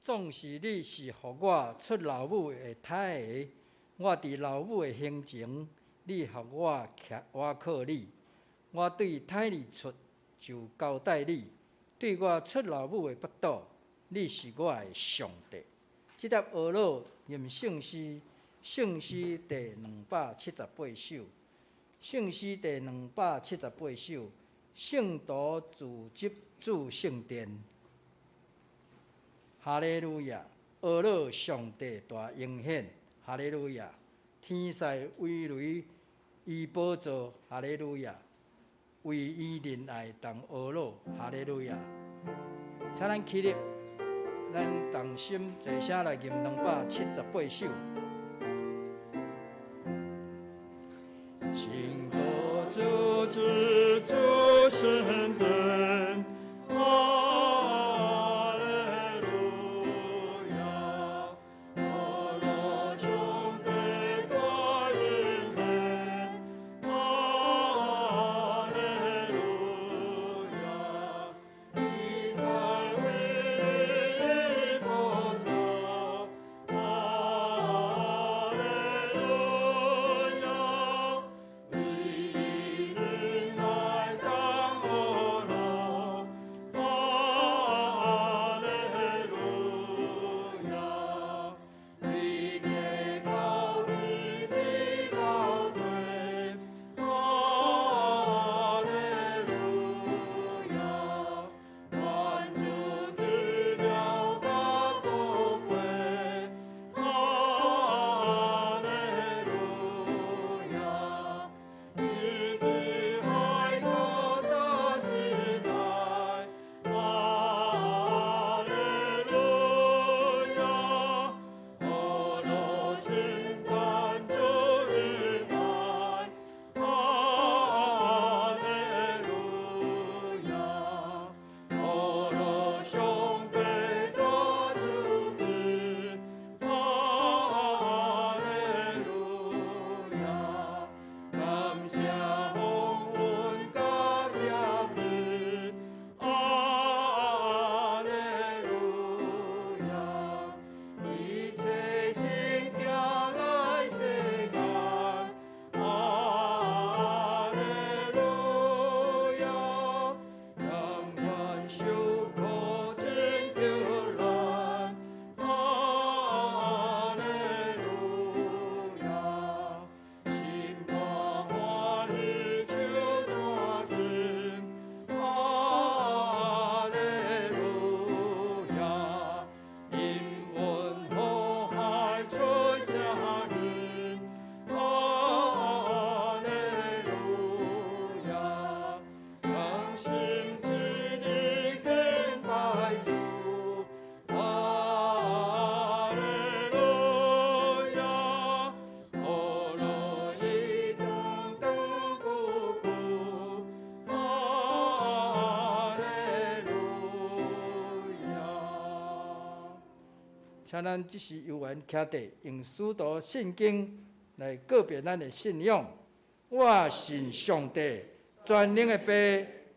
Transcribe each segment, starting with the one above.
總是你是予我出老母的胎的，我佇老母的胸前，你予我徛倚靠你。我對胎兒出就交代你，對我出老母的腹肚，你是我的上帝。這帖呵咾吟聖詩，聖詩第278首，聖詩第278首，聖徒自執主聖殿。哈利路亞！呵咾上帝大榮顯，哈利路亞！天使圍圍伊寶座，哈利路亞！為伊仁愛同呵咾，哈利路亞！請咱起立，咱同心齊聲來吟278首。聖徒自治主聖殿，哈利路亞！呵咾上帝大榮顯，哈利路亞！天使圍伊寶座，哈利路亞！為伊仁愛同呵咾，哈利路亞！對天到地，地到地，哈利路亞！萬主奇妙佮寶貴，哈利路亞！伊佇海角到世代，哈利路亞！呵咾稱讚主仁愛，哈利路亞！呵咾上帝大慈悲，哈利路亞！感謝鴻恩佮憐憫，哈利路亞！伊差聖子來世間，哈利路亞！甘願受苦拯救咱，哈利路亞！十請咱這時有緣徛佇，用使徒信經來告別咱的信仰。我信上帝，全能的父，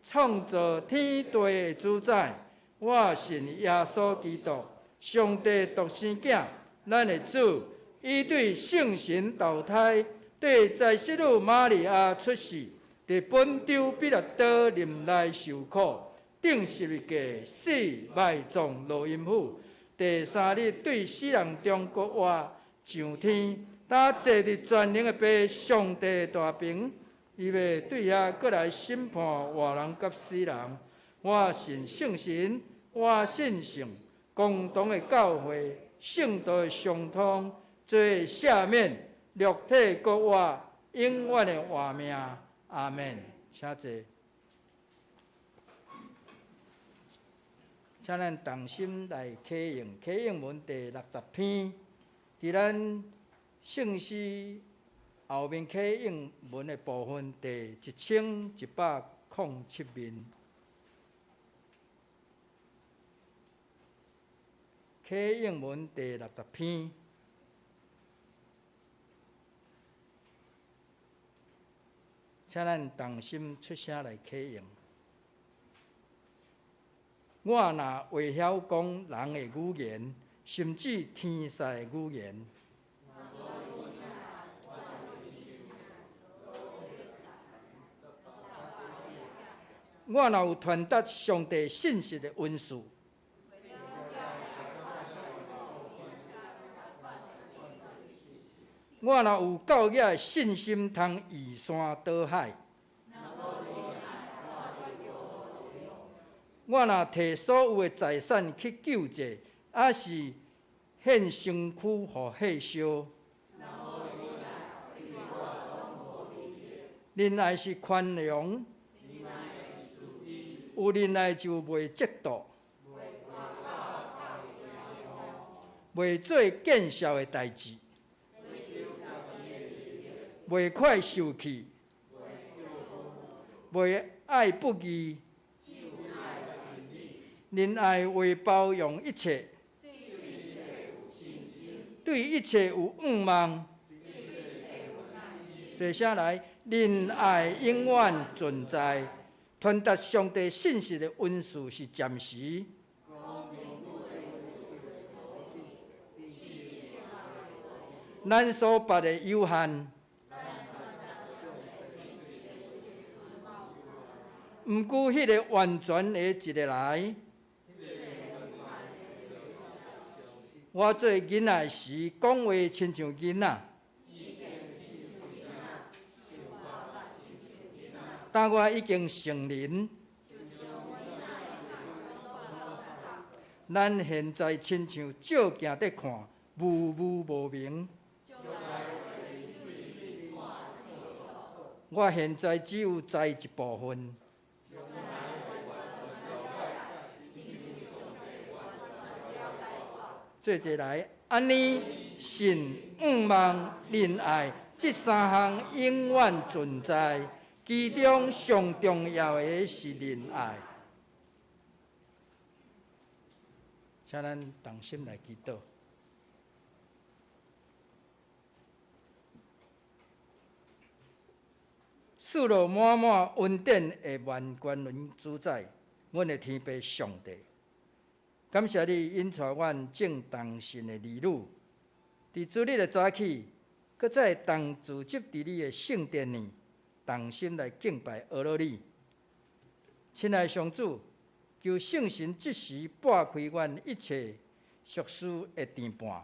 創造天地的主宰。我信耶穌基督，上帝獨生囝，咱的主，伊對聖神投胎，對在聖女瑪利亞出世，佇本丟彼拉多忍耐受苦，釘十字架死埋葬落陰府，第三日對死人中復活上天，搭坐佇全能的父上帝大爿，伊欲對遐閣來審判活人佮死人。我信聖神，我信聖共同的教會，聖徒的相通，罪赦免，肉體復活，永遠的活命。阿門。請坐。請咱同心來啟應，啟應文第六十篇，佇咱聖詩後面啟應文的部分，第1107面。啟應文第六十篇，請咱同心出聲來啟應。我若會曉講人的語言，甚至天使的語言，我若有傳達上帝信息的恩賜，我若有夠額的信心，通移山倒海，我若提所有的財產去救濟，抑是獻身軀予火燒，仁愛是寬容，有仁愛就袂嫉妒，袂做見笑的代誌，袂快受氣，袂愛不義。仁愛會包容一切，對一切有向望。接下來，仁愛永遠存在，傳達上帝信息的恩賜是暫時。咱所捌的有限。毋過，彼个完全的一个來。我做囡仔時，講話親像囡仔。但我已經成人。咱現在親像照鏡佇看，霧霧無明。我現在只有知一部分。做伙來，按呢信、向望、仁愛，這三項永遠存在。其中上重要的是仁愛。請咱同心來祈禱。賜落滿滿恩典的萬軍之主宰，阮的天父上帝。感謝你引帶阮眾同信的兒女，佇主日的早起，閣再同聚集佇你的聖殿裡，同心來敬拜阿羅你。親愛上主，求聖神這時撥開阮一切俗事的牽絆，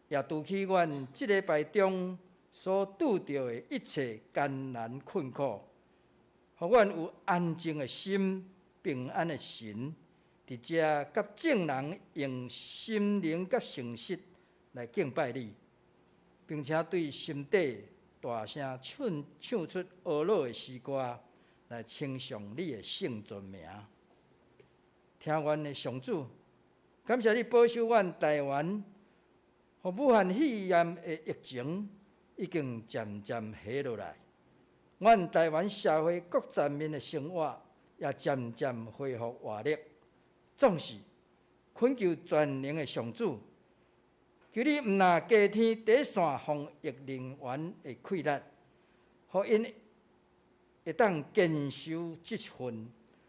也除去阮這禮拜中所拄著的一切艱難困苦，予阮有安靜的心、平安的神。佇遮佮眾人用心靈佮誠實來敬拜你，並且對心底大聲唱唱出阿樂的詩歌，來稱頌你的聖尊名。聽阮的上主，感謝你保守阮台灣，予武漢肺炎的疫情已經漸漸下落來，阮台灣社會各層面的生活也漸漸恢復活力。總是懇求全能的上主，求你毋若加添第一線防疫人員的氣力，予𪜶會當堅守職份，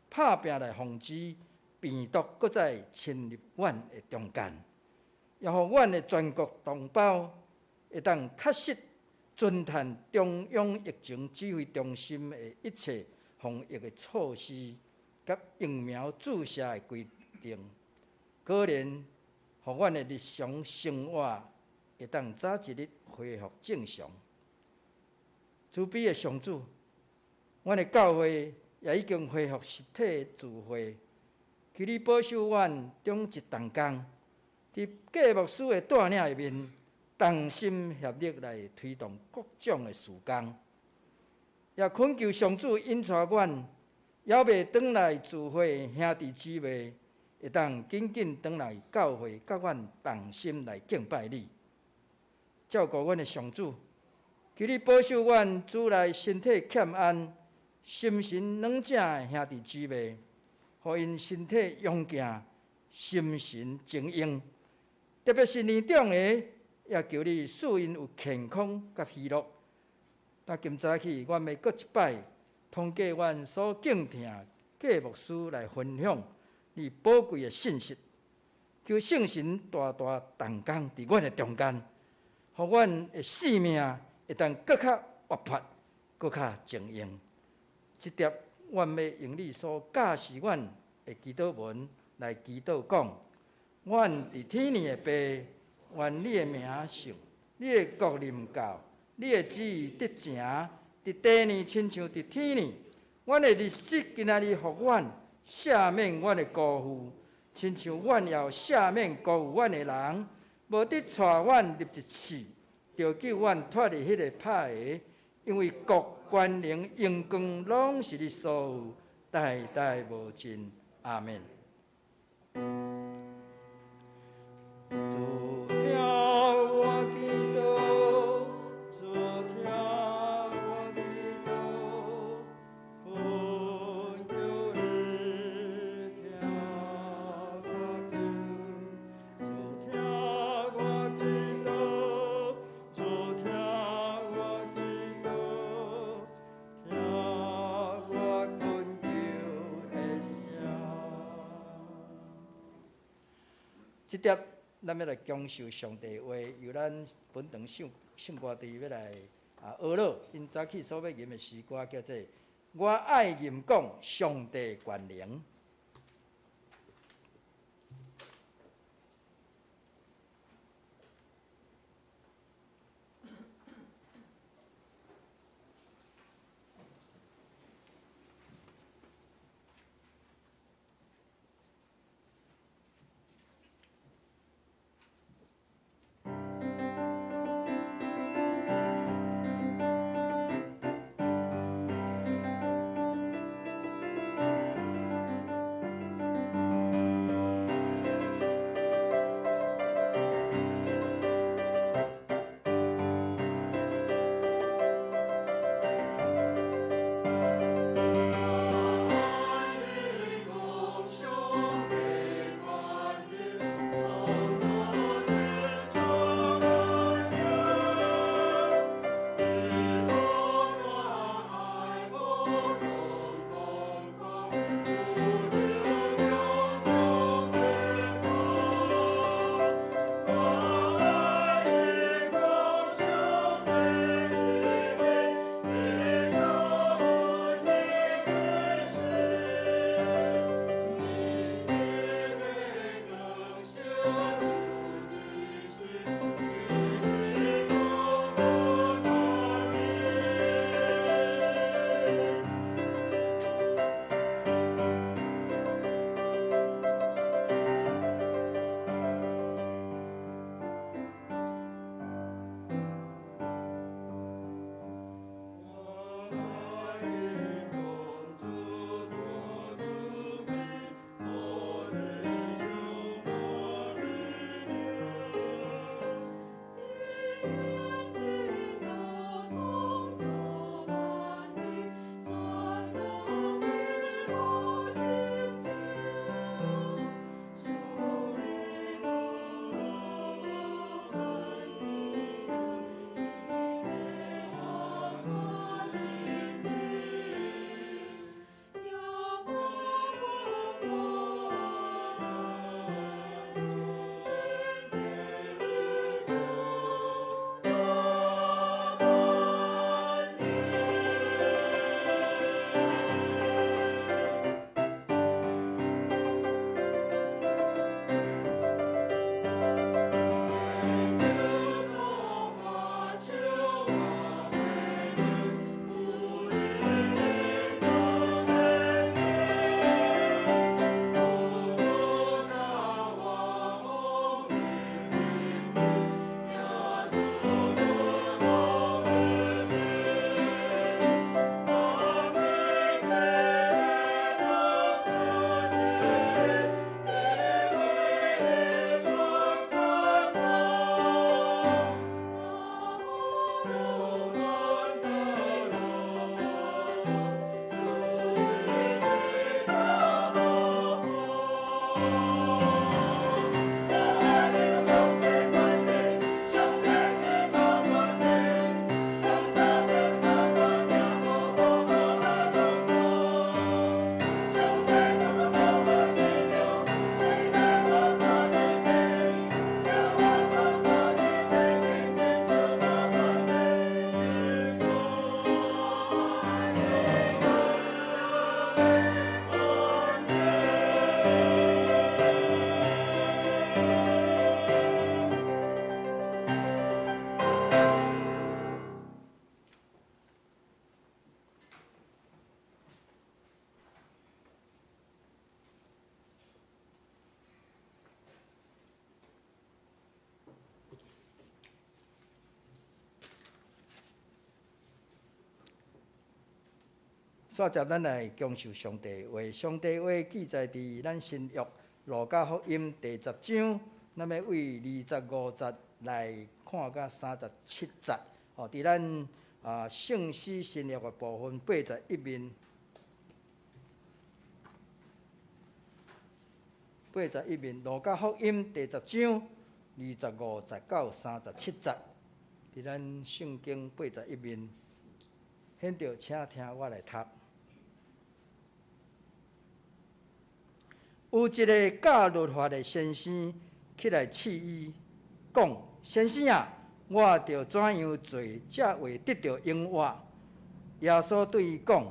拍拚來防止病毒閣再侵入阮的中間，也予阮的全國同胞會當確實遵趁中央疫情指揮中心的一切防疫的措施佮疫苗注射的規定，果然，予阮的日常生活會當早一日恢復正常。慈悲的上主，阮的教會也已經恢復實體聚會，求你保守阮中一同工，佇郭牧師的帶領下面，同心協力來推動各種的事工。也懇求上主引帶阮，猶未轉來聚會的兄弟姊妹，會當緊緊轉來教會，佮阮同心來敬拜你。照顧阮的上主，求你保守阮主內身體欠安、心神軟正的兄弟姊妹，予𪜶身體勇健、心神精英。特別是年長的，也求你賜𪜶有健康佮喜樂。那今早起，阮欲閣一擺，通過阮所敬疼郭牧師來分享你寶貴的信息，求聖神大大動工佇阮的中間，予阮的生命會當閣較活潑，閣較精英。這帖阮欲用你所教示阮的祈禱文來祈禱講：阮佇天裡的父，願你的名聖，你的國臨到，你的旨意得成，佇地裡親像佇天裡。阮的日食今仔日予阮，赦免阮的辜負，親像阮也有赦免辜負阮的人，無得帶阮入一試，著救阮脫離彼个歹的，因為國、權能、榮光，攏是你所有，代代無盡。阿們。主聽我祈禱，主聽我祈禱，懇求你聽我祈禱，主聽我祈禱，主聽我祈禱，聽我懇求的聲。這帖咱欲來享受上帝話，由咱本堂聖聖歌隊欲來學樂，𪜶早起所欲吟的詩歌叫做《我愛吟講上帝權能》。煞接咱來享受上帝話，上帝話記載佇咱新約路加福音第十章，咱欲對25節來看到37節。吼，佇咱聖詩新約的部分81面，81面路加福音第十章25節到37節，佇咱聖經81面。現在請聽我來讀。有一个教律法的先生起來試伊，講：先生啊，我著怎樣做，才會得著永活？耶穌對伊講：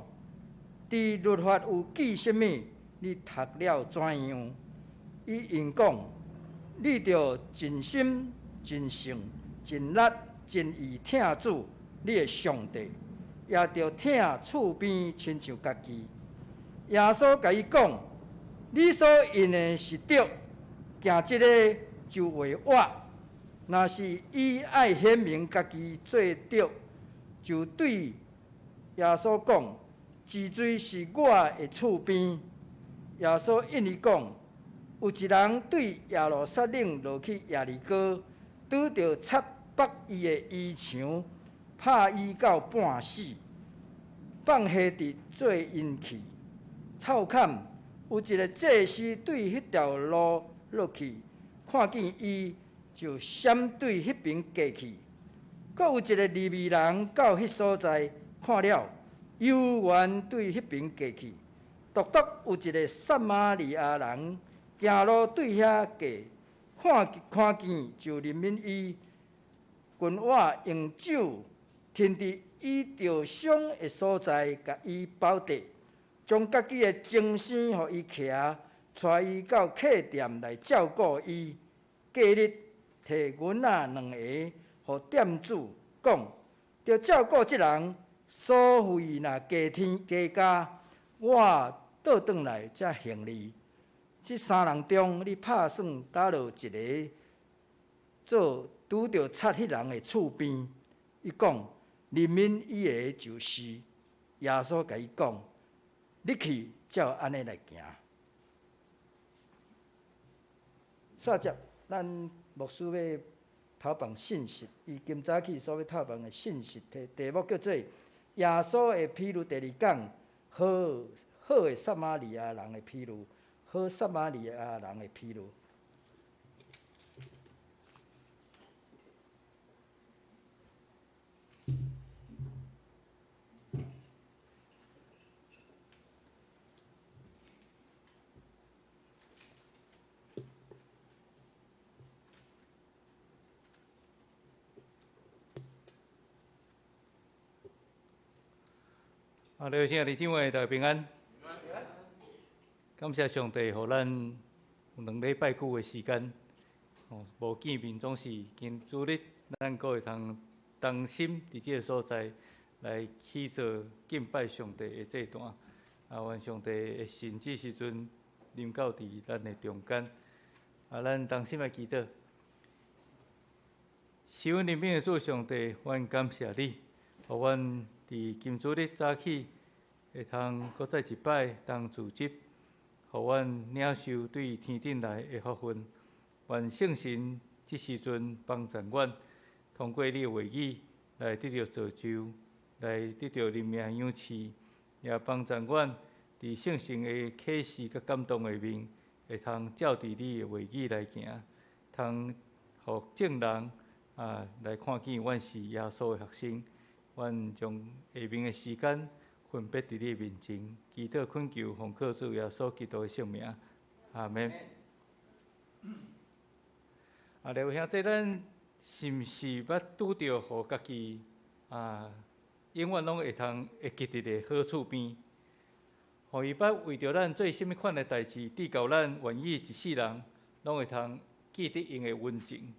佇律法有記啥物？你讀了怎樣？伊應講：你著盡心、盡性、盡力、盡意疼主你的上帝，也著疼厝邊親像家己。耶穌共伊講：你所應的是對，行這个就會活。若是伊愛顯明家己做對，就對耶穌講：這濟是我的厝邊。耶穌應伊講：有一人對耶路撒冷落去耶利哥，拄著賊縛伊的衣裳，拍伊到半死，放下佇做𪜶去。湊坎有一个祭司對彼條路落去，看見伊就閃對彼爿過去。閣有一个利未人到彼所在，看了，猶原對彼爿過去。獨獨有一个撒瑪利亞人行路對遐過，看看見就憐憫伊，近倚用酒添佇伊著傷的所在，共伊包紮，將家己的精牲予伊騎，帶伊到客店來照顧伊。隔日，提銀仔兩個予店主，講：著照顧這人，所費若加添加加，我倒轉來才還你。這三人中，你拍算佗落一个做拄著賊彼人的厝邊？伊講：憐憫伊的就是。耶穌共伊講：你去照按呢來行。煞接咱牧師欲投放信息，伊今早起所欲投放的信息題題目叫做耶穌的比喻第二講，好好的撒瑪利亞人的比喻，好撒瑪利亞人的比喻。啊，各位兄弟姊妹，大家平安。感謝上帝，予咱有兩禮拜久的時間，哦，無見面總是今主日，咱閣會通同心佇這个所在來起做敬拜上帝的祭壇。啊，願上帝的神這時陣臨到佇咱的中間。啊，咱同心來祈禱。賜阮憐憫的主上帝，阮感謝你，予阮佇今主日早起會通閣再一擺通聚集，予阮領受對天頂來的福分。願聖神這時陣幫助阮，通過你的話語來得著造就，來得著靈命養賜，也幫助阮佇聖神的啟示佮感動下面，會通照佇你的話語來行，通予眾人來看見阮是耶穌的學生。阮將下面的時間分別佇你面前，祈禱懇求，奉靠主耶穌基督的聖名，阿們。啊，各位兄弟，咱是毋是捌拄著予家己永遠攏會通會記得的好厝邊？予伊捌為著咱做啥物款的代誌，直到咱願意一世人攏會通記得𪜶的溫情。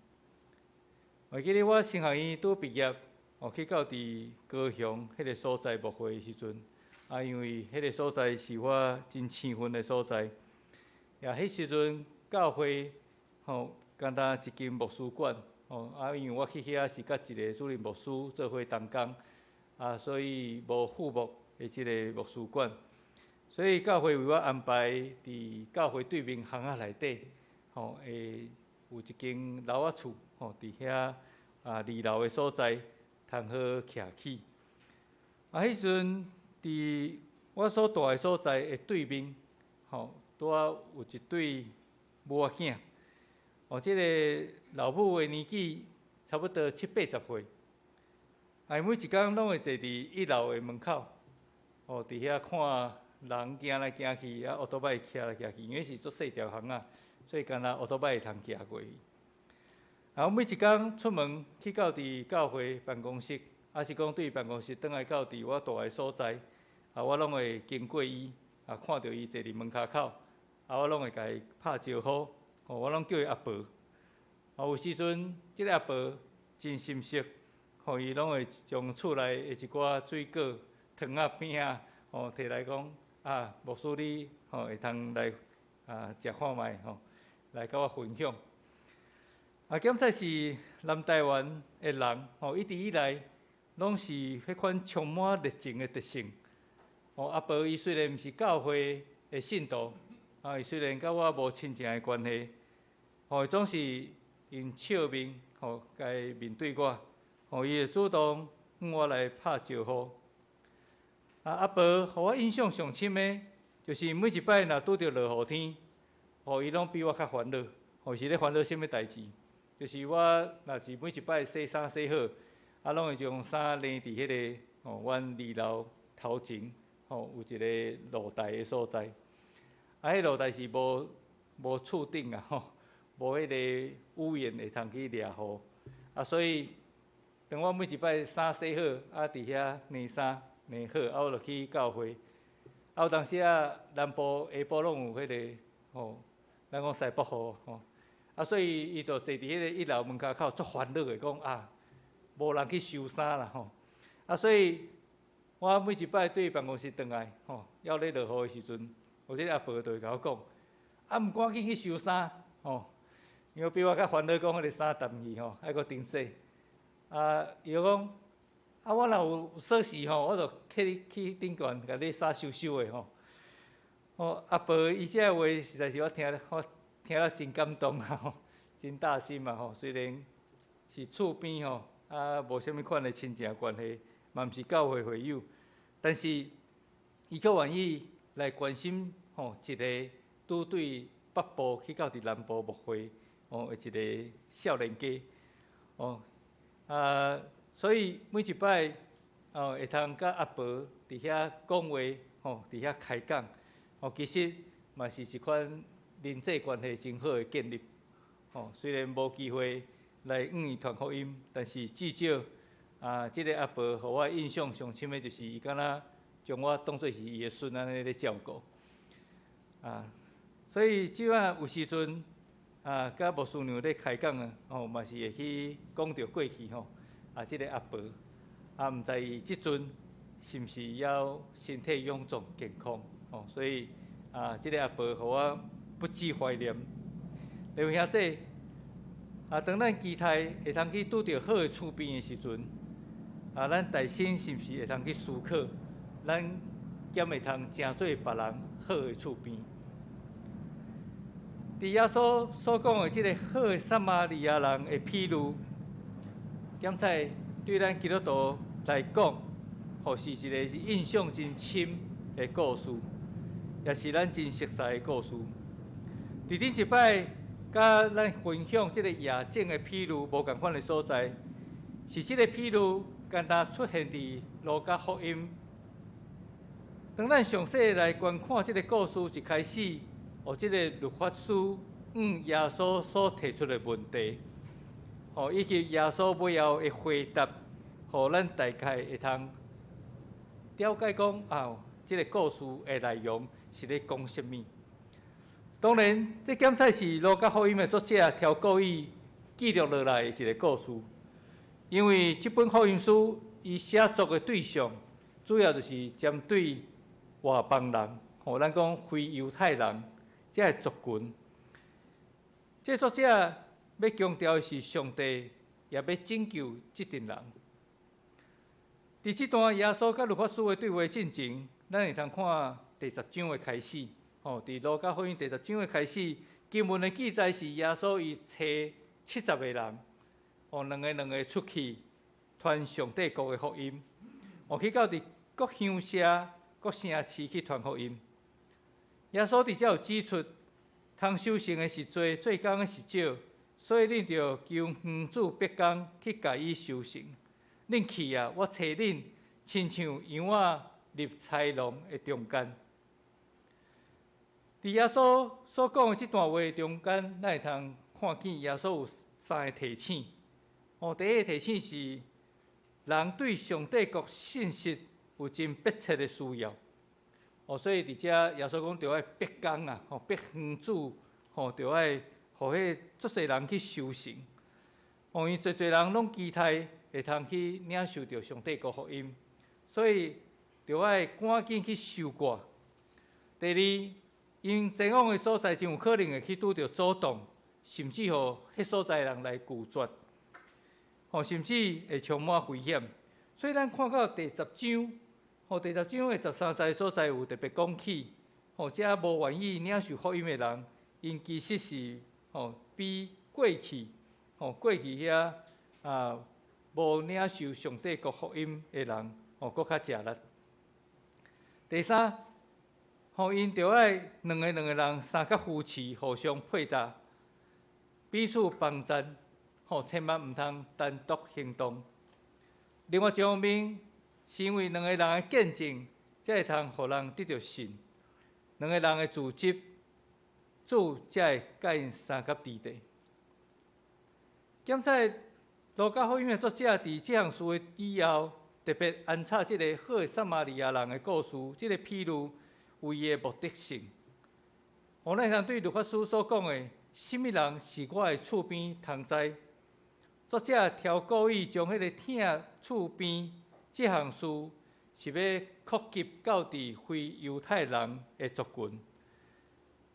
會記得我神學院拄畢業，哦，去到佇高雄彼个所在牧會的時陣，啊，因為彼个所在是我真生分的所在，也彼時陣教會吼，敢若一間牧師館，吼，啊，因為我去遐是佮一个主任牧師做伙同工，啊，所以無副牧，的這个牧師館，所以教會為我安排佇教會對面巷仔內底，吼，會有一間樓仔厝，吼，佇遐啊二樓的所在，通好徛起。啊，彼時陣佇我所蹛的所在的對面，吼，拄仔有一對母仔囝。哦，這个老母的年紀差不多七八十歲，啊，每一工攏會坐佇一樓的門口，哦，佇遐看人行來行去，啊，歐多擺騎來騎去，因為是足細條巷仔，所以干焦歐多擺會通行過去。啊，我每一工出門去到佇教會辦公室，抑是講對辦公室轉來到佇我蹛的所在，啊，我攏會經過伊，啊，看著伊坐佇門跤口，啊，我攏會共伊拍招呼，吼，我攏叫伊阿婆。啊，有時陣這个阿婆真心熟，吼，伊攏會將厝內的一寡水果、糖仔、餅仔，吼，提來講，啊，牧師你吼會通來啊食看覓吼，來佮我分享。啊，檢菜是南台灣的人，吼，一直以來攏是彼款充滿熱情的特性。吼，阿婆伊雖然毋是教會的信徒，啊，伊雖然佮我無親情的關係，吼，伊總是用笑面，吼，來面對我，吼，伊會主動向我來拍招呼。啊，阿婆予我印象上深的，就是每一擺若拄著落雨天，吼，伊攏比我較煩惱，吼，是咧煩惱啥物代誌？就是我若是每一擺洗衫洗好，啊，攏會將衫晾佇彼个吼，阮二樓頭前吼有一个露台的所在。啊，彼露台是無無厝頂啊，吼，無彼个屋檐會通去掠雨。啊，所以當我每一擺衫洗好，啊，佇遐晾衫晾好，啊，我就去教會。啊，有當時啊，南部下晡攏有彼个吼，咱講西北雨吼。啊，所以伊就坐佇彼个一樓門跤口，足煩惱的講啊，無人去收衫啦吼。啊，所以我每一擺對辦公室轉來吼，猶咧落雨的時陣，我這个阿婆就會共我講，啊，毋趕緊去收衫吼，因為比我較煩惱講彼个衫澹去吼，愛閣重洗。啊，伊就講，啊，我若有鎖匙吼，我就去去頂懸，共你衫收收的吼。哦，阿婆伊這个話實在是我聽我聽了真感動啊，吼，真貼心嘛吼。雖然是厝邊吼，啊，無啥物款的親情關係，嘛毋是教會會友，但是伊閣願意來關心吼一个拄對北部去到佇南部牧會吼的一个少年家，哦，啊，所以每一擺哦會通佮阿婆佇遐講話吼，佇遐開講，哦，其實嘛是一款人際關係真好的建立，吼，雖然無機會來向伊傳福音，但是至少啊，這个阿婆予我印象上深的就是伊敢若將我當做是伊的孫按呢咧照顧，啊，所以這擺有時陣啊，佮牧師娘咧開講啊，吼，嘛是會去講著過去吼，啊，這个阿婆啊，毋知伊這陣是毋是猶身體勇壯健康，吼，所以啊，這个阿婆予我不止懷念。各位兄弟，啊，當咱期待會通去拄著好的厝邊的時陣，啊，咱內心是毋是會通去思考，咱敢會通成做別人好的厝邊？佇耶穌所講的這个好的撒瑪利亞人的譬喻，檢菜對咱基督徒來講，予是一個印象真深的故事，也是咱真熟悉的故事。佇頂一擺，佮咱分享這个夜井的譬喻無仝款的所在，是這个譬喻干焦出現佇路加福音。當咱詳細來觀看這个故事，一開始，哦，這个律法師向耶穌所提出的問題，哦，以及耶穌尾後的回答，予咱大概會通了解講啊，這个故事的內容是咧講啥物。當然，這檢菜是路加福音的作者挑故意記錄落來的一个故事，因為這本福音書伊寫作的對象，主要就是針對外邦人，吼，咱講非猶太人這个族群。這作者欲強調的是上帝也欲拯救這陣人。佇這段耶穌佮律法師的對話進前，咱會通看第十章的開始。吼，佇路加福音第十章的開始，經文的記載是耶穌伊揣七十個人，哦，兩个兩个出去傳上帝國的福音，哦，去到佇各鄉社、各城市去傳福音。耶穌佇遮有指出，通收成的是濟，做工的是少，所以恁著求園主伯工去共伊收成。恁去啊，我差恁，親像羊仔入豺狼的中間。佇耶穌所講的這段話中間，咱會通看見耶穌有三个提醒。哦，第一个提醒是，人對上帝國信息有真迫切的需要。哦，所以佇遮耶穌講，著愛伯工啊，吼，伯園主，吼，著愛予彼足濟人去收成。哦，因為濟濟人攏期待會通去領受著上帝國福音，所以著愛趕緊去收割。第二，𪜶前往的所在，真有可能會去拄著阻擋，甚至予彼所在的人來拒絕，吼，甚至會充滿危險。所以咱看到第十章，吼，第十章的13節所在有特別講起，吼，遮無願意領受福音的人，𪜶其實是吼比過去，吼過去遐啊無領受上帝國福音的人，吼，閣較食力。第三，吼，𪜶著愛兩个兩个人相佮扶持，互相配搭，彼此幫贊，吼，千萬毋通單獨行動。另外一方面，是因為兩个人的見證，才會通予人得著信。兩个人的組織，主才會佮𪜶相佮佇咧。檢查路加福音的作者佇這項事的以後，特別安插這个好的撒瑪利亞人的故事，這个譬喻有伊的目的性。予咱會通對律法師所講的，啥物人是我的厝邊同在？作者挑故意將彼个疼厝邊這項事，是欲擴及到佇非猶太人的族群，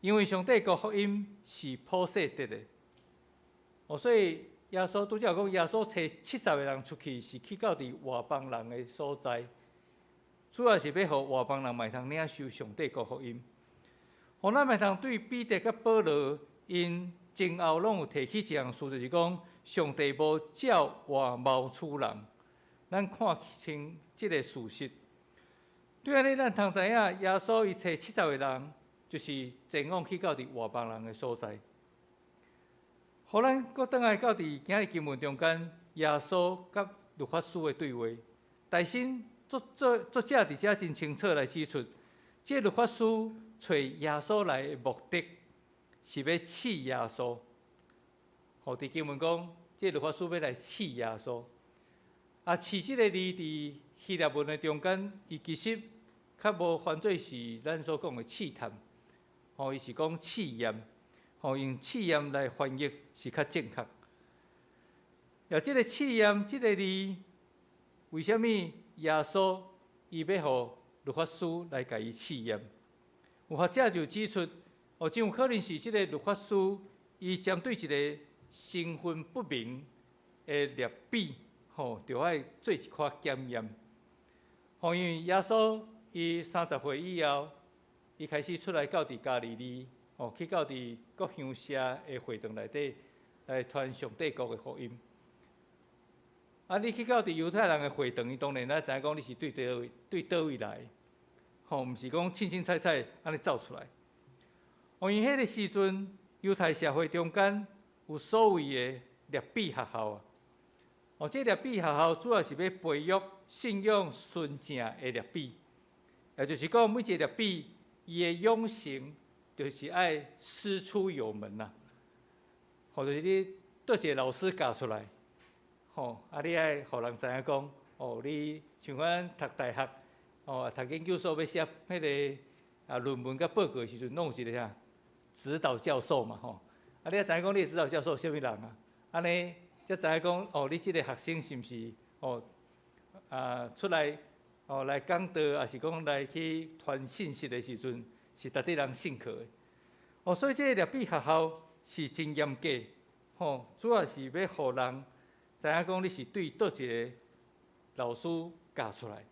因為上帝國福音是普世得的。哦，所以耶穌拄才有講，耶穌差七十個人出去，是去到佇外邦人的所在，主要是欲予外邦人嘛會通領受上帝國福音。予咱會通對彼得佮保羅𪜶前後攏有提起一項事，就是講上帝無照外貌取人。咱看清這个事實。對按呢，咱通知影，耶穌伊差七十个人，就是前往去到佇外邦人的所在。予咱閣轉來到佇今日經文中間，耶穌佮律法師的對話。大新作者佇遮真清楚來指出，這个律法師揣耶穌來的目的是欲試耶穌。吼，佇經文講，這个律法師欲來試耶穌。啊，試這个字佇希臘文的中間，伊其實較無翻做是咱所講的試探，吼，伊是講試驗，吼，用試驗來翻譯是較正確。啊，這个試驗這个字，為啥物耶穌伊欲予律法師來共伊試驗？有學者就指出，哦，真有可能是這个律法師伊針對一个身份不明的拉比，吼，著愛做一寡檢驗。吼，因為耶穌伊30歲以後，伊開始出來到佇加利利，吼，去到佇各鄉社的會堂內底來傳上帝國的福音。啊，你去到佇猶太人的會堂，伊當然咱知影講你是對佗位對佗位來，吼，毋是講凊凊彩彩按呢走出來。哦，因彼个時陣，猶太社會中間有所謂的拉比學校啊。哦，這拉比學校主要是欲培育信仰純正的拉比，也就是講，每一个拉比伊的養成就是愛師出有門啦。吼，就是你佗一个老師教出來，吼，啊，你愛予人知影講，哦，你像阮讀大學，哦，讀研究所欲寫彼个啊論文佮報告的時陣，攏有一个啥指導教授嘛，吼，啊，你愛知影講你的指導教授啥物人啊？按呢才知影講，哦，你這个學生是毋是哦啊出來哦來講道，抑是講來去傳信息的時陣，是值得人信靠的。哦，所以這个拉比學校是真嚴格，吼，主要是欲予人知影講你是對佗一个老師教出來，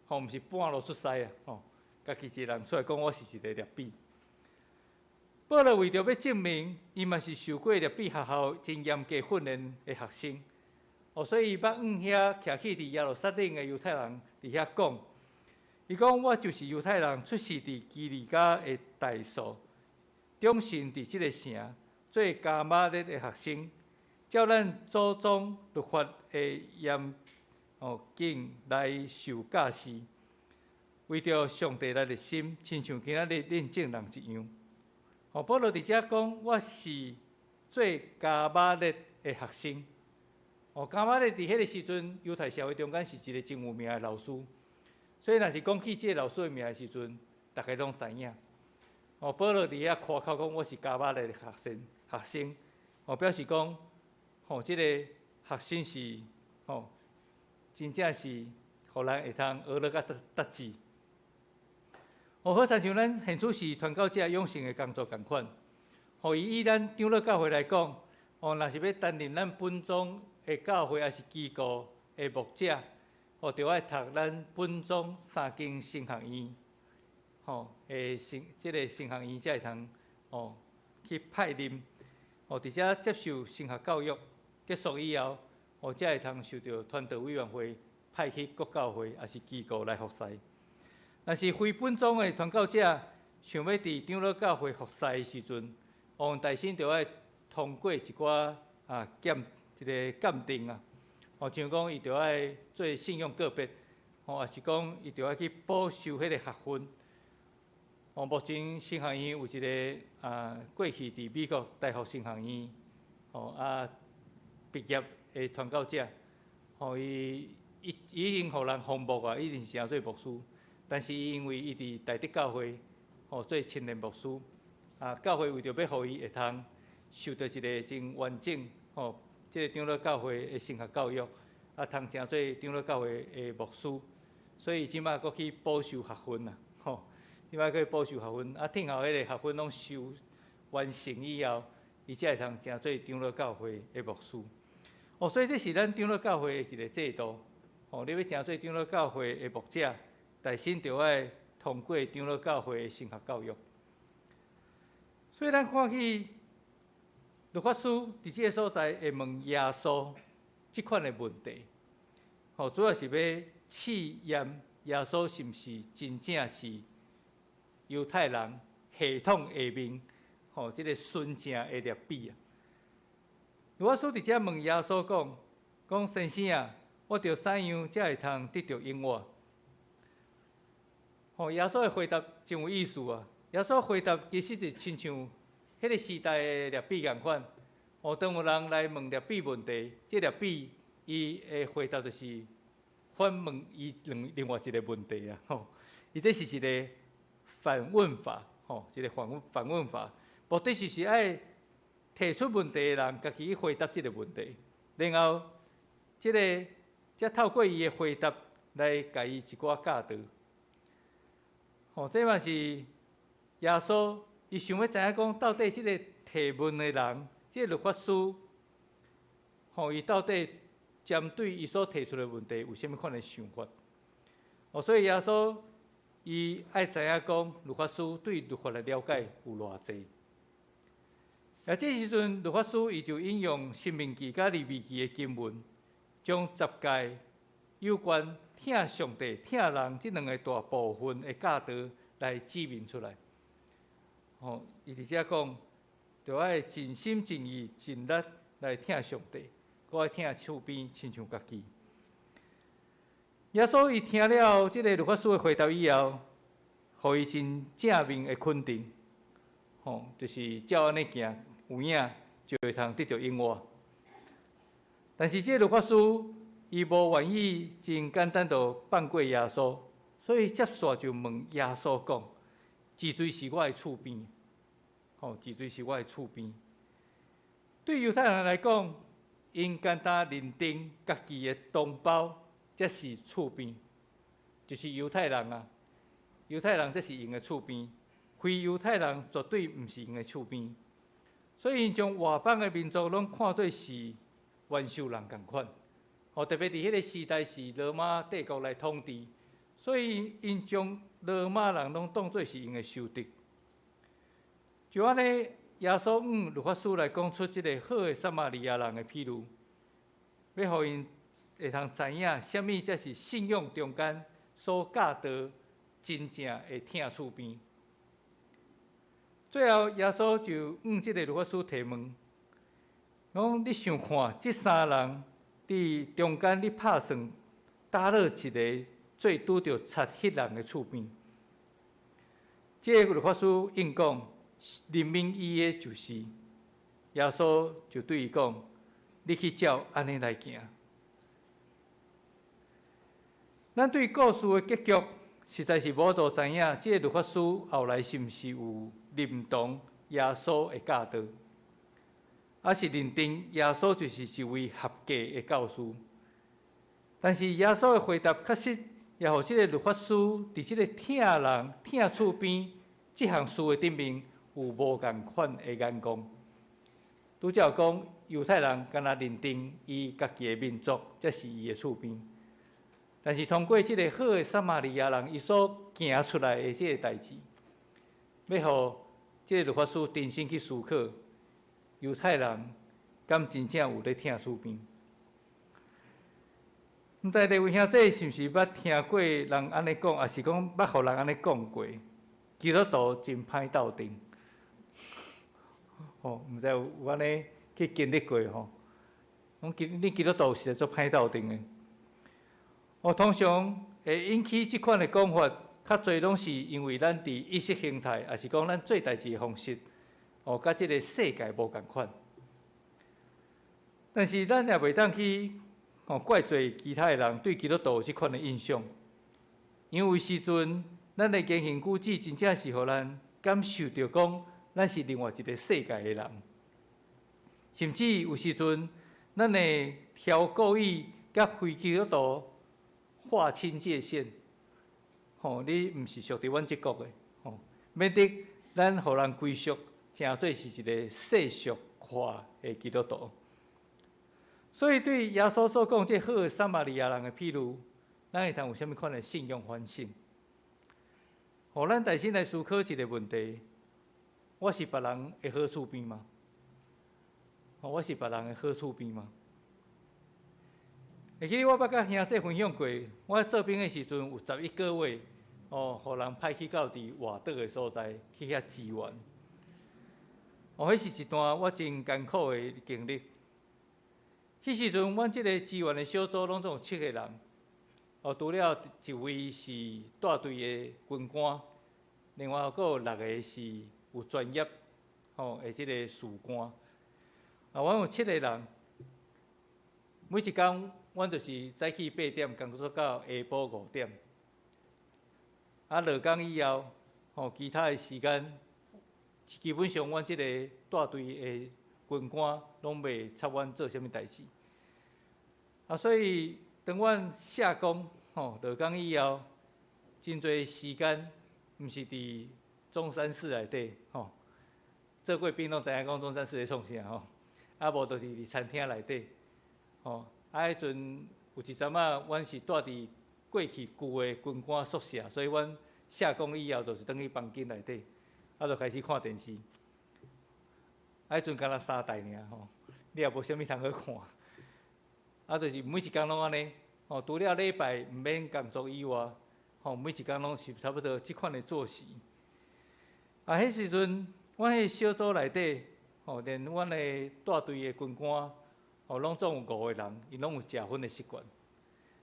吼，毋是半路出師啊，吼，家己一个人出來講我是一个拉比。保羅為著欲證明，伊嘛是受過拉比學校真嚴格訓練的學生，哦，所以伊捌向遐徛起佇耶路撒冷的猶太人佇遐講，伊講我就是猶太人，出世佇基利家的大數，長成佇這个城，做迦瑪列的學生，照咱祖宗律法的嚴哦謹來受教示，為著上帝來熱心，親像今仔日恁眾人一樣。哦，保羅佇遮講，我是做迦瑪列的學生。哦，迦瑪列佇彼个時陣，猶太社會中間是一个真有名的老師，所以若是講起這个老師的名的時陣，逐家攏知影。哦，保羅佇遐誇口講我是迦瑪列的學生，學生，哦，表示講，吼，這个學生是，吼，真正是，予咱會通學落較達達志。哦，好親像咱現此時傳教者養成的工作仝款。吼，以咱長老教會來講，哦，若是欲擔任咱本宗的教會抑是機構的牧者，哦，著愛讀咱本宗三間神學院，吼，的神這个神學院才會通，哦，去派任，哦，佇遮接受神學教育結束以後，哦，才會通受著傳道委員會派去各教會抑是機構來服侍。若是非本宗的傳教者，想欲佇長老教會服侍的時陣，哦，大先著愛通過一寡啊檢一个鑑定啊，哦，像講伊著愛做信仰告白，吼，抑是講伊著愛去補修彼个學分。哦，目前神學院有一个啊，過去佇美國大學神學院，吼啊畢業的傳教者，吼伊已已經予人封牧啊，已經是成做牧師。但是伊因為伊佇大德教會吼做青年牧師，啊，教會為著欲予伊會通受著一个真完整吼，這个長老教會的神學教育，啊，通成做長老教會的牧師，所以這擺閣去補修學分啊，吼，這擺閣去補修學分，啊，聽候彼个學分攏修完成以後，伊才會通成做長老教會的牧師。哦，所以這是咱長老教會的一个制度，吼，你欲成做長老教會的牧者，大先著愛通過長老教會的神學教育。所以咱看去律法師佇這个所在會問耶穌這款的問題，吼，主要是欲試驗耶穌是毋是真正是猶太人系統下面，吼，這个純正的拉比啊。律法師佇遮問耶穌講：講先生啊，我著怎樣才會通得著永活？吼，耶穌的回答真有意思啊！耶穌回答其實就親像彼个時代的拉比仝款。哦，當有人來問拉比問題，這拉比伊的回答就是反問伊另另外一个問題啊！吼，伊這是一个反問法，吼，一个反問反問法，目的就是愛提出問題的人家己去回答這个問題，然後這个才透過伊的回答來共伊一寡教導。吼，這嘛是耶穌伊想欲知影講，到底這个提問的人，這个律法師，吼，伊到底針對伊所提出的問題有啥物款的想法？哦，所以耶穌伊愛知影講，律法師對律法的了解有偌濟。啊，這時陣律法師伊就引用申命記佮利未記的經文，將十誡有關疼上帝、疼人這兩个大部分的教導來指明出來。吼，伊佇遮講，著愛盡心盡意盡力來疼上帝，閣愛疼厝邊親像家己。耶穌伊聽了這个律法師的回答以後，予伊真正面的肯定，吼，就是照按呢行，有影就會通得著永活。但是這个律法師伊無願意真簡單就放過耶穌，所以接續就問耶穌講：是誰是我的厝邊？吼，是誰是我的厝邊？對猶太人來講，𪜶簡單認定家己的同胞才是厝邊，就是猶太人啊。猶太人才是𪜶的厝邊，非猶太人絕對毋是𪜶的厝邊。所以𪜶將外邦的民族攏看做是原獸人仝款。哦，特別佇彼个時代是羅馬帝國來統治，所以𪜶將羅馬人攏當做是𪜶的仇敵。就按呢，耶穌向律法師來講出這个好的撒瑪利亞人的譬喻，欲予𪜶會通知影，啥物才是信仰中間所教導真正的疼厝邊。最後，耶穌就向這个律法師提問，講你想看，這三人佇中間，你拍算佗落一个做拄著賊彼人的厝邊？這个律法師應講，憐憫伊的就是。耶穌就對伊講：你去照按呢來行。咱對故事的結局，實在是無法度知影，這个律法師後來是毋是有認同耶穌的教導，抑是認定耶穌就是一位合格的教師。但是耶穌的回答確實也予這个律法師佇這个疼人、疼厝邊這項事的頂面有無仝款的眼光。拄才有講，猶太人敢若認定伊家己的民族才是伊的厝邊，但是通過這个好的撒瑪利亞人，伊所行出來的這个代誌，欲予這个律法師重新去思考，猶太人敢真正有咧疼厝邊？毋知各位兄弟是毋是捌聽過人按呢講，抑是講捌予人按呢講過？基督徒真歹鬥陣，吼，毋知有有按呢去經歷過吼？講基你基督徒實在足歹鬥陣的。哦，通常會引起這款的講法，較濟攏是因為咱佇意識形態，抑是講咱做代誌的方式，哦，佮這个世界無仝款。但是咱也袂當去哦怪罪其他的人對基督徒有這款的印象，因為有時陣咱的言行舉止真正是予咱感受著講，咱是另外一个世界的人，甚至有時陣咱會挑故意佮非基督徒劃清界線，吼，你毋是屬佇阮這國的，吼，免得咱予人歸屬，成做是一个世俗化的基督徒。所以對耶穌所講這好的撒瑪利亞人的譬喻，咱會通有啥物款的信仰反省？予咱重新來思考一个問題：我是別人的好厝邊嗎？我是別人的好厝邊嗎？會記得我捌佮兄弟分享過，我做兵的時陣有11個月，哦，予人派去到佇外島的所在去遐支援。哦，彼是一段我真艱苦的經歷。彼時陣，阮這个支援的小組攏總有七个人。哦，除了一位是帶隊的軍官，另外閣有六个是有專業吼的這个士官。啊，阮有七个人，每一工阮就是早起8點工作到下晡5點。啊，落工以後，吼，其他的時間，基本上阮這个帶隊的軍官攏袂插阮做啥物代誌。啊，所以當阮下工吼落工以後，真濟時間毋是佇中山室內底吼，做過兵攏知影講中山室咧創啥吼，啊無就是佇餐廳內底吼。啊，彼陣有一陣仔，阮是蹛佇過去舊的軍官宿舍，所以阮下工以後就是轉去房間內底，啊，就開始看電視。啊，彼陣敢若三台爾吼，你也無啥物通好看。啊，就是每一工攏按呢，吼，除了禮拜毋免工作以外，吼，每一工攏是差不多這款的作息。啊，彼時陣，阮彼小組內底，吼，連阮的帶隊的軍官，吼，攏總有五個人，𪜶攏有食薰的習慣。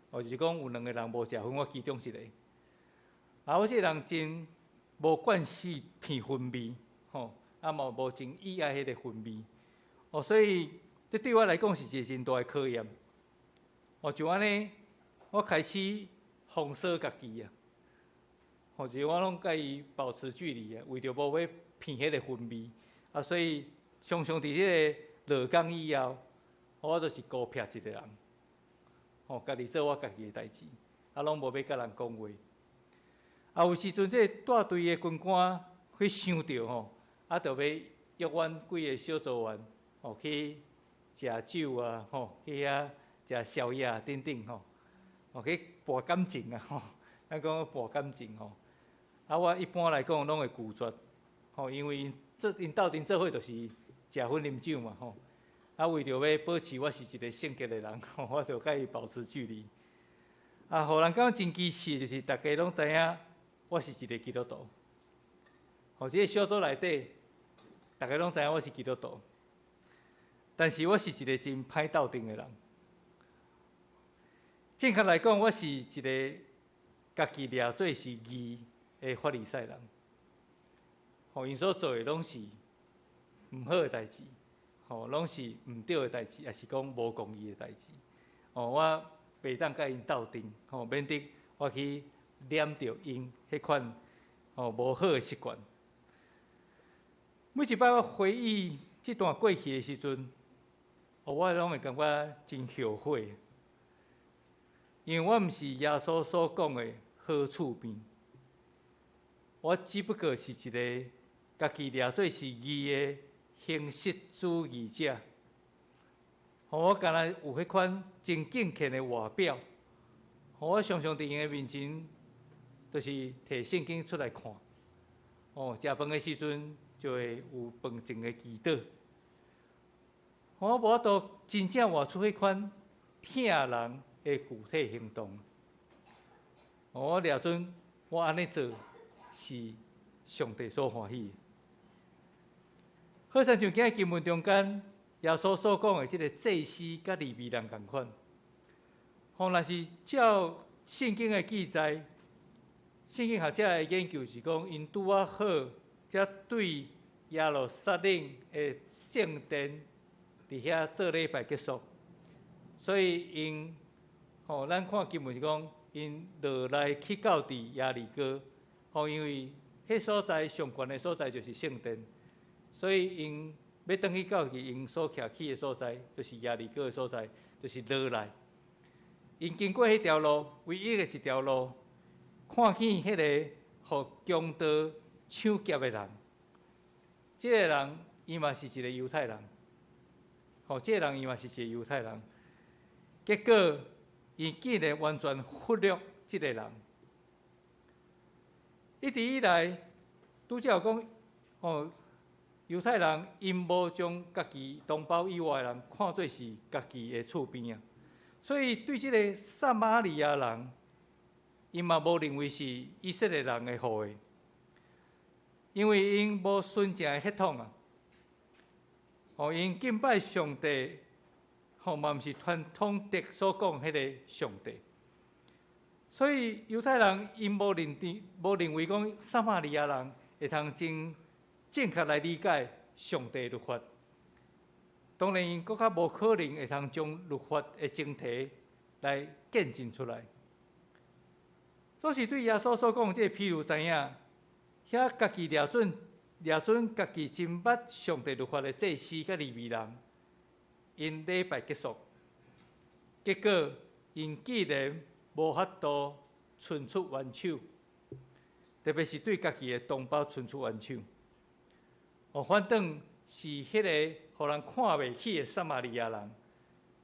哦，就是講有兩個人無食薰，我其中一個。啊，我這個人真無慣勢鼻薰味，吼，啊嘛無真喜愛彼个薰味，哦，所以這對我來講是一個真大的考驗。哦，就按呢，我開始封鎖家己啊，吼，就是我攏佮伊保持距離啊，為著無欲鼻彼个薰味，啊，所以常常佇彼个落工以後，我就是孤僻一個人，吼，家己做我家己的代誌，啊，攏無欲佮人講話。啊，有時陣這個帶隊的軍官去想著吼，啊，就欲約阮幾个小組員，吼，去食酒啊，吼，去遐食宵夜等等吼，哦去博感情啊吼，咱講博感情吼。啊，我一般來講攏會拒絕，吼，因為𪜶做𪜶鬥陣做伙就是食薰啉酒嘛吼。啊，為著欲保持我是一個聖潔的人，吼，我就佮伊保持距離。啊，予人感覺真奇趣，就是逐家攏知影我是一個基督徒。吼，這個小組內底，逐家攏知影我是基督徒，但是我是一個真歹鬥陣的人。正確來講，我是一個家己掠做是義的法利賽人。吼，𪜶所做的攏是毋好的代誌，吼，攏是毋對的代誌，抑是講無公義的代誌。哦，我袂當佮𪜶鬥陣，吼，免得我去染著𪜶彼款吼無好的習慣。每一擺我回憶這段過去的時陣，哦，我攏會感覺真後悔，因為我毋是耶穌所講的好厝邊，我只不過是一個家己掠做是義的形式主義者。吼，我敢若有彼款真敬虔的外表，吼，我常常佇𪜶的面前，就是提聖經出來看，哦，食飯的時陣就會有飯前的祈禱。我無法度真正活出彼款疼人的具體行動。我掠準我按呢做是上帝所歡喜的。好親像今日經文中間，耶穌所講的這个祭司佮利未人仝款，吼，若是照聖經的記載，聖經學者的研究是講，𪜶拄仔好，才對耶路撒冷的聖殿佇遐做禮拜結束，所以𪜶吼，咱看經文是講，𪜶落來去到佇耶利哥，吼，因為彼所在上懸的所在就是聖殿，所以𪜶欲轉去到去𪜶所徛起的所在，就是耶利哥的所在，就是落來。𪜶經過彼條路，唯一的一條路，看見彼个予強盜搶劫的人，這个人伊嘛是一个猶太人，吼，這个人伊嘛是一個猶太人。結果，伊竟然完全忽略這个人。一直以來，拄才有講，吼，猶太人𪜶無將家己同胞以外的人看做是家己的厝邊啊，所以對這个撒瑪利亞人，𪜶嘛無認為是以色列人的後裔，因為𪜶無純正的血統啊。吼，𪜶敬拜上帝，吼嘛毋是傳統的所講彼个上帝，所以猶太人𪜶無認定、無認為講撒瑪利亞人會通真正確來理解上帝律法。當然，𪜶閣較無可能會通將律法的前提來見證出來。所以對耶穌所講這个譬喻知影，遐家己掠準、掠準家己真捌上帝律法的祭司佮利未人，𪜶禮拜結束，結果𪜶竟然無法度伸出援手，特別是對家己的同胞伸出援手。哦，反轉是彼个予人看袂起的撒瑪利亞人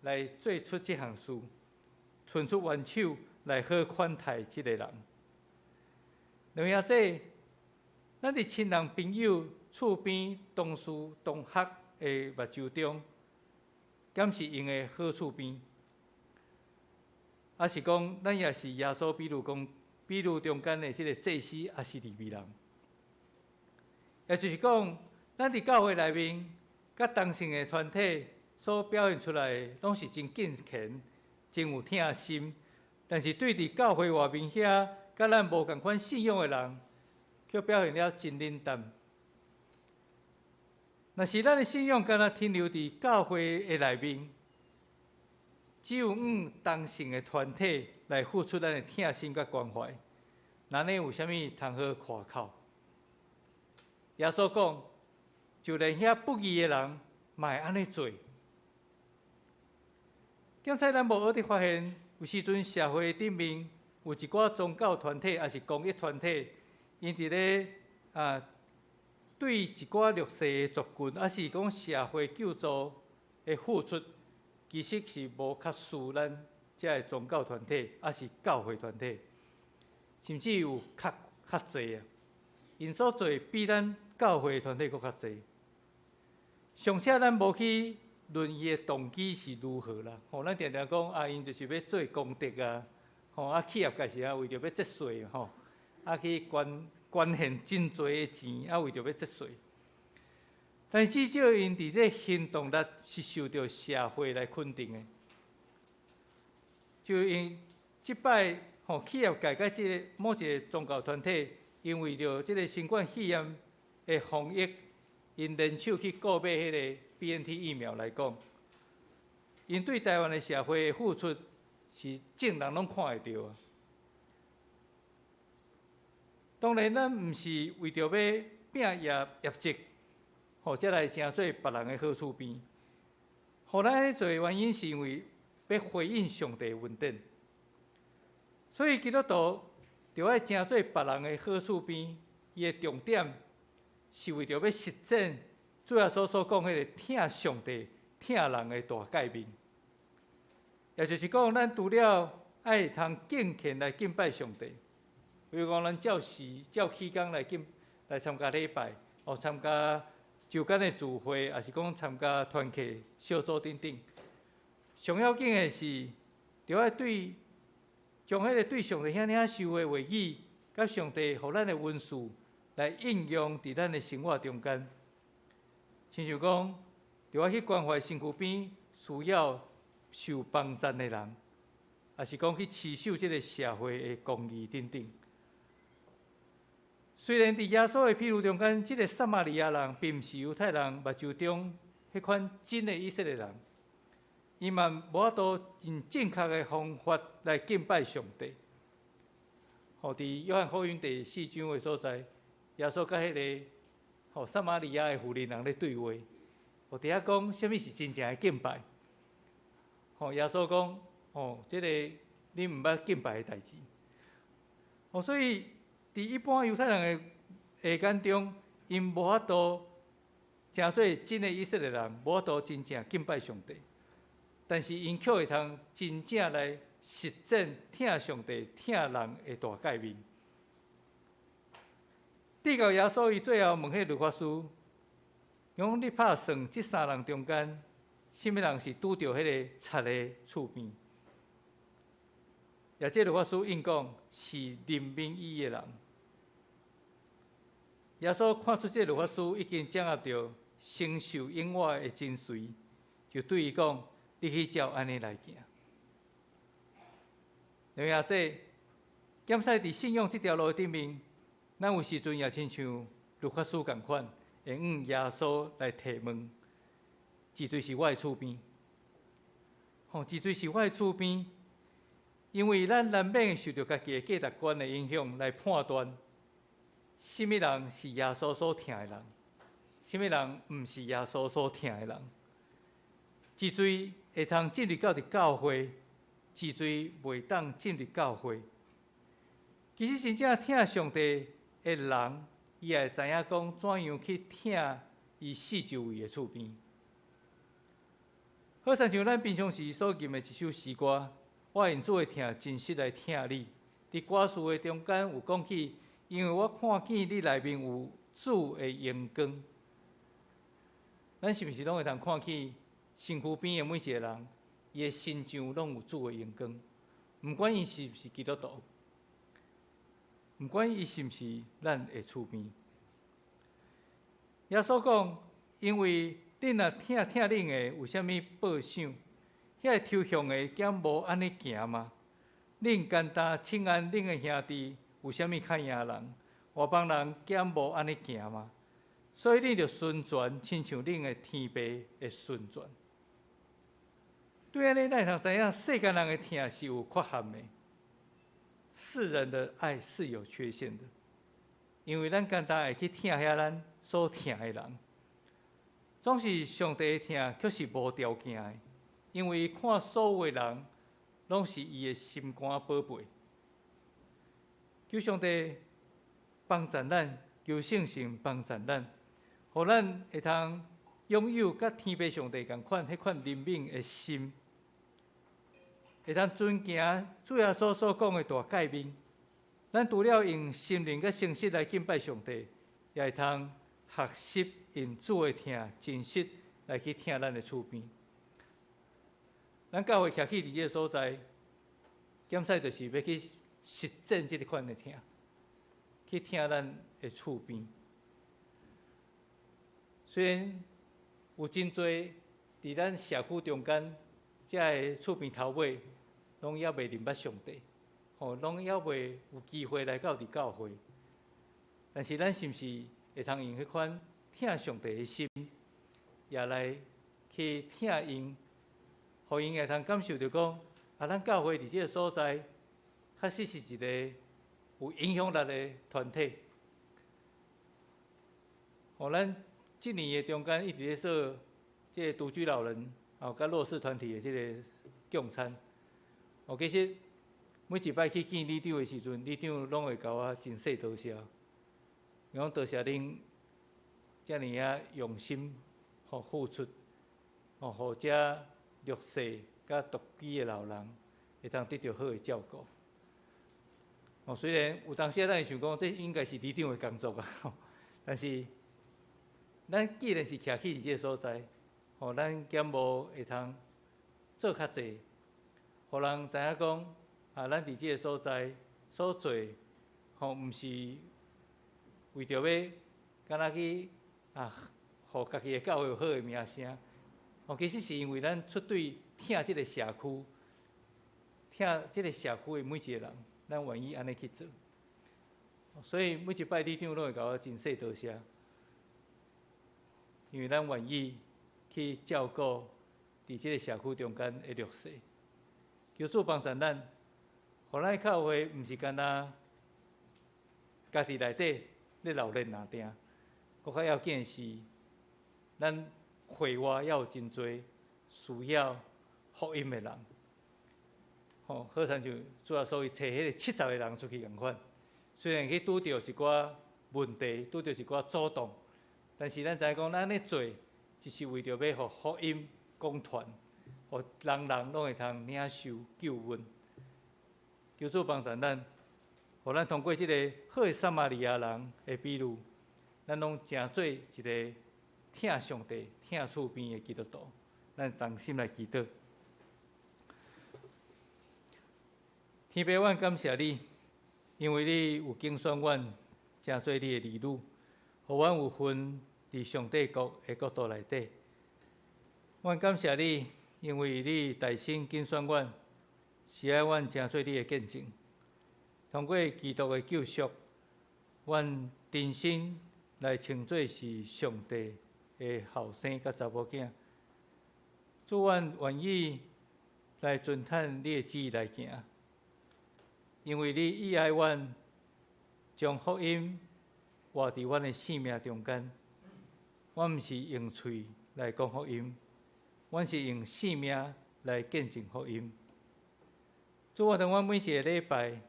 來做出這項事，伸出援手來好款待這个人。兩兄弟，咱佇親人朋友、厝邊、同事、同學的目睭中，敢是用的好厝邊？抑是講，咱也是耶穌比喻講，比喻中間的這个祭司，抑是利未人？也就是講，咱佇教會內面，佮同性的團體所表現出來的，攏是真敬虔、真有疼心。但是對佇教會外面遐，佮咱無仝款信仰的人，卻表現了真冷淡。若是咱的信仰敢若停留佇教會的內面，只有向同性的團體來付出咱的疼心佮關懷，那呢有啥物通好誇口？耶穌講，就連遐不義的人，嘛會按呢做。剛才咱無學佇發現，有時陣社會頂面有一寡宗教團體，抑是公益團體，𪜶佇咧啊對一寡弱勢的族群，抑是講社會救助的付出，其實是無較輸咱遮个宗教團體，抑是教會團體，甚至有較較濟啊。𪜶所做比咱教會團體閣較濟。尚且咱無去論伊的動機是如何啦，吼，咱定定講啊，𪜶就是欲做功德啊，吼，啊，企業界是啊，為著欲節稅吼，啊，去捐捐獻真濟的錢，啊，為著欲節稅。但是至少𪜶佇這行動力是受著社會來肯定的，就因這擺吼企業界佮這个某一个宗教團體，因為著這个新冠肺炎的防疫，𪜶聯手去購買彼个 BNT 疫苗來講，𪜶對台灣的社會的付出是眾人攏看會著啊。當然，咱毋是為著欲拼業業績，吼，才來成做別人的好厝邊。予咱按呢做的原因是因為欲回應上帝的恩典。所以基督徒著愛成做別人的好厝邊，伊的重點是為著欲實踐主耶穌所講彼个疼上帝、疼人的大誡命。也就是講，咱除了愛會通敬虔來敬拜上帝，比如講，咱照時照起工來敬來參加禮拜，或參加週間的聚會，抑是講參加團契小組等等。上要緊的是，著愛對將彼个對上帝遐領受的話語，佮上帝予咱的恩賜來應用佇咱的生活中間。親像講，著愛去關懷身軀邊需要受幫贊的人，抑是講去持守這个社會的公義等等。雖然佇耶穌的譬喻中間，這个撒瑪利亞人並毋是猶太人目睭中彼款真的以色列人，伊嘛無法度用正確的方法來敬拜上帝。吼，佇約翰福音第四章的所在，耶穌佮彼个吼撒瑪利亞的婦人人咧對話，吼，佇遐講啥物是真正的敬拜。吼，耶穌講，吼，這个恁毋捌敬拜的代誌。吼，所以佇一般猶太人的眼中，𪜶無法度成做真的以色列人，無法度真正敬拜上帝。但是𪜶卻會通真正來實踐疼上帝、疼人的大誡命。直到耶穌伊最後問彼个律法師，講你拍算這三人中間，啥物人是拄著彼个賊的厝邊？也這律法師應講是憐憫伊的人。耶穌看出這个律法師已經掌握著承受永活的精髓，就對伊講：你去照按呢來行。另外，這檢視佇信仰這條路頂面，咱有時陣也親像律法師仝款，會向耶穌來提問：這罪是我的厝邊？吼，這罪是我的厝邊，因為咱難免會受著家己的價值觀的影響來判斷，啥物人是耶穌所疼的人，啥物人毋是耶穌所疼的人。這罪會通進入到佇教會，這罪袂當進入教會。其實真正疼上帝的人，伊也會知影講怎樣去疼伊四周圍的厝邊。好親像咱平常時所吟的一首詩歌，我用主的疼真實來疼你。佇歌詞的中間有講起，因為我看見你內面有主的榮光。咱是毋是攏會通看見身軀邊的每一個人，伊的身上攏有主的榮光？毋管伊是毋是基督徒，毋管伊是毋是咱的厝邊。耶穌講，因為恁若疼疼恁的，有啥物報賞？遐個抽象的，敢無按呢行嗎？恁干焦請安恁的兄弟，有啥物較贏人？外邦人敢無按呢行嗎？所以恁著純全，親像恁的天父會純全。對按呢，咱會通知影，世間人的疼是有缺陷的，世人的愛是有缺陷的，因為咱干焦會去疼遐咱所疼的人，總是上帝的疼卻是無條件的，因為伊看所有的人攏是伊的心肝寶貝。求上帝幫助咱，求聖神幫助咱，予咱會通擁有佮天父上帝仝款彼款憐憫的心。會當遵行主耶穌所講的大誡命。咱除了用心靈佮誠實來敬拜上帝，也會通學習用主的疼真實來去疼咱的厝邊。咱教會徛起佇這個所在，檢賽就是欲去實踐這个款的疼，去疼咱的厝邊。雖然有真濟佇咱社區中間，遮个厝邊頭尾，攏猶未認捌上帝，吼，攏猶未有機會來到佇教會。但是咱是毋是會通用彼款疼上帝的心，也來去疼𪜶，予𪜶會通感受著講，啊，咱教會佇這个所在，確實是一个有影響力的團體。予咱這年的中間一直咧做這个獨居老人，哦，佮弱勢團體的這个供餐。哦，其實每一擺去見里長的時陣，里長攏會共我真細多謝。伊講多謝恁遮爾仔用心，予付出，哦，予遮弱勢佮獨居的老人會當得著好的照顧。哦，雖然有當時咱會想講，這應該是里長的工作啊，但是咱既然是徛起佇這个所在，吼，咱敢無會通做較濟，予人知影講，啊，咱佇這个所在所做，吼，毋是為著欲敢若去啊，予家己的教會有好的名聲，哦，其實是因為咱出對疼這个社區，疼這个社區的每一个人，咱願意按呢去做。所以每一擺里長攏會共我真細多謝，因為咱願意去照顧佇這个社區中間的弱勢。求主幫助咱，予咱教會毋是干焦家己內底咧鬧熱鬧定，閣較要緊的是，咱會外猶有真濟需要福音的人。吼，好親像主耶穌伊揣彼个70個人出去仝款，雖然去拄著一寡問題，拄著一寡阻擋，但是咱知影講，咱咧做，就是為著欲予福音廣傳，予人人攏會通領受救恩。求主幫助咱，予咱通過這个好的撒瑪利亞人的比喻，咱攏成做一个疼上帝、疼厝邊的基督徒。咱同心來祈禱。天父，阮感謝你，因為你有揀選阮，成做你的兒女，予阮有份佇上帝國的國度內底。阮感謝你，因為你大心揀選阮，是愛阮成做你的見證。通過基督的救贖，阮重新來稱做是上帝的後生佮查某囝。主，阮願意來遵趁你的旨意來行，因為你意愛阮，將福音活佇阮的生命中間。阮毋是用喙來講福音，阮是用生命來見證福音。主，我當阮每一个禮拜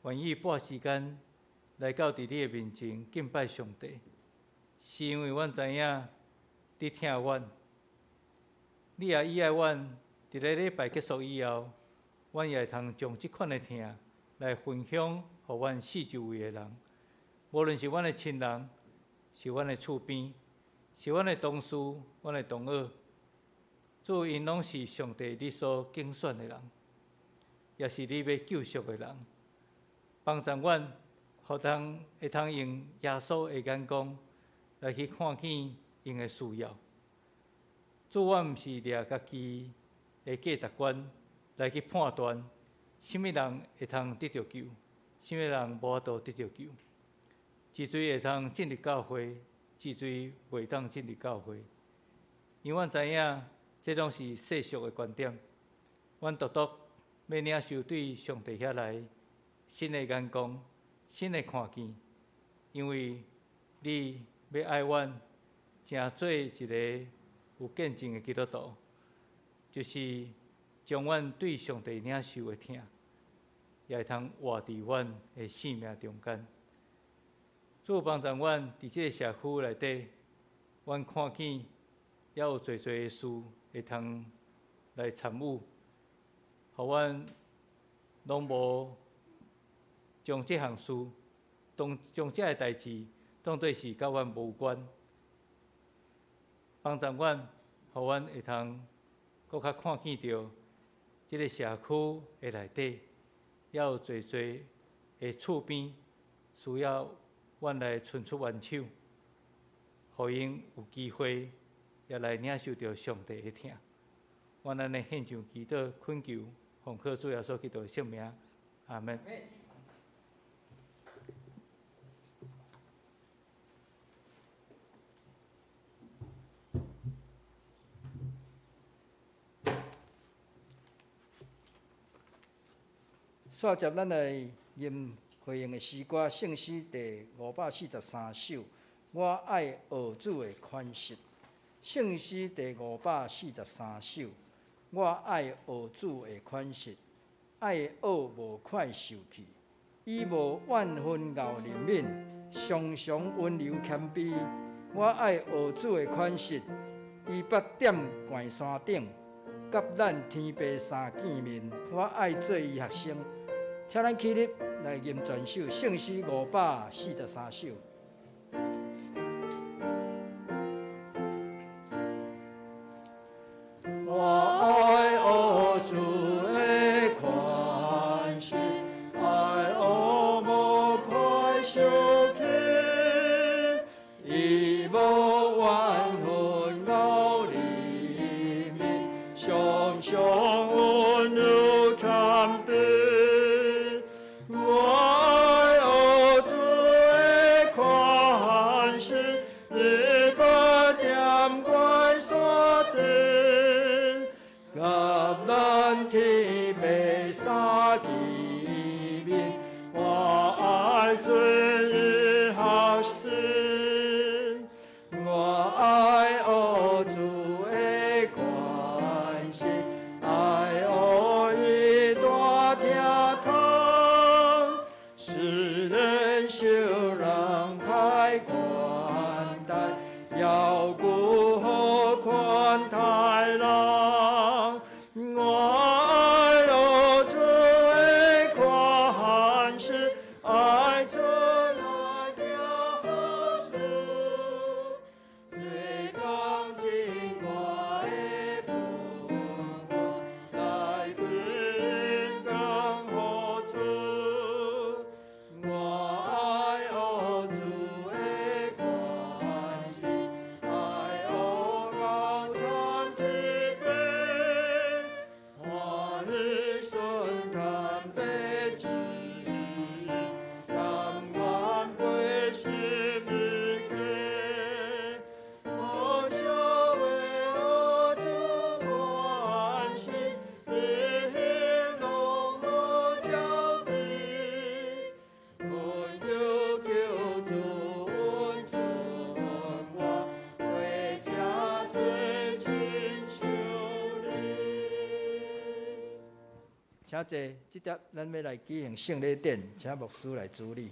願意撥時間來到佇你的面前敬拜上帝，是因為阮知影你疼阮，你也意愛阮。佇咧禮拜結束以後，阮也會通將這款的疼來分享予阮四周圍的人，無論是阮的親人，是阮的厝邊，是阮的同事、阮的同學，主𪜶攏是上帝你所揀選的人，也是你欲救贖的人。幫助阮，予通會通用耶穌的眼光來去看見𪜶的需要。主，阮毋是掠家己的價值觀來去判斷，啥物人會通得著救，啥物人無法度得著救。真濟會通進入教會，真濟袂當進入教會。因為阮知影，這攏是世俗的觀點。阮獨獨欲領受對上帝遐來新的眼光、新的看見，因為你欲愛阮，成做一个有見證的基督徒，就是將阮對上帝領受的疼，也會通活佇阮的生命中間。主幫助阮佇這个社區內底，阮看見猶有濟濟的事會通來參與，予阮攏無將這項事，當將這个代誌當做是佮阮無關。幫助阮，予阮會通閣較看見著這个社區的內底，猶有濟濟的厝邊需要阮來伸出援手，予𪜶有機會也來領受著上帝的疼。阮按呢獻上祈禱懇求，奉靠主耶穌基督的聖名，阿門。煞接咱來吟回應的詩歌，聖詩第543首，我愛學主的款式。聖詩第543首，我愛學主的款式，愛學無快受氣，伊無怨恨敖憐憫，常常溫柔謙卑。我愛學主的款式，伊捌踮懸山頂，佮咱天父相見面。我愛做伊學生。請咱起立來吟全首聖詩543首。我愛學主的款式，愛學無快受氣，伊無怨恨敖憐憫，常常溫柔謙卑。我愛學主的款式，伊捌踮懸山頂，佮咱天父相見面。我愛做伊學生，我愛學主的款式，愛學伊大疼痛，使人受人歹款待，猶顧好款待人。我愛學主的款式，愛出來行好事，做工盡我的本分，來歸榮予主。我愛學主的款式，愛學到天地變，歡喜順嘆父旨意，甘願背十字架。我想欲學主款式，一行攏無焦慮，懇求求主恩准我，活這做親像你。請坐，這節咱欲來舉行聖禮典，請牧師來主禮。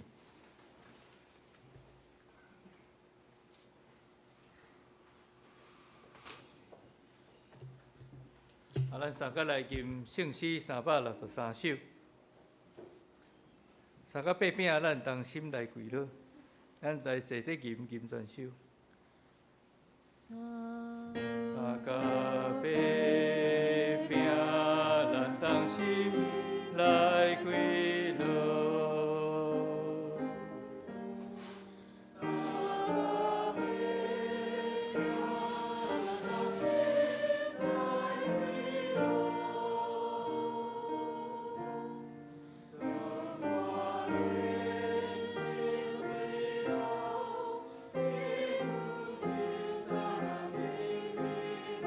啊，咱三個來吟聖詩363首。三甲八餅，咱同心來跪落，咱來坐佇吟吟全首。三甲八餅，咱同心來跪落。三甲八餅，咱同心來跪落。讓我天心榮耀，永不盡在那美麗島。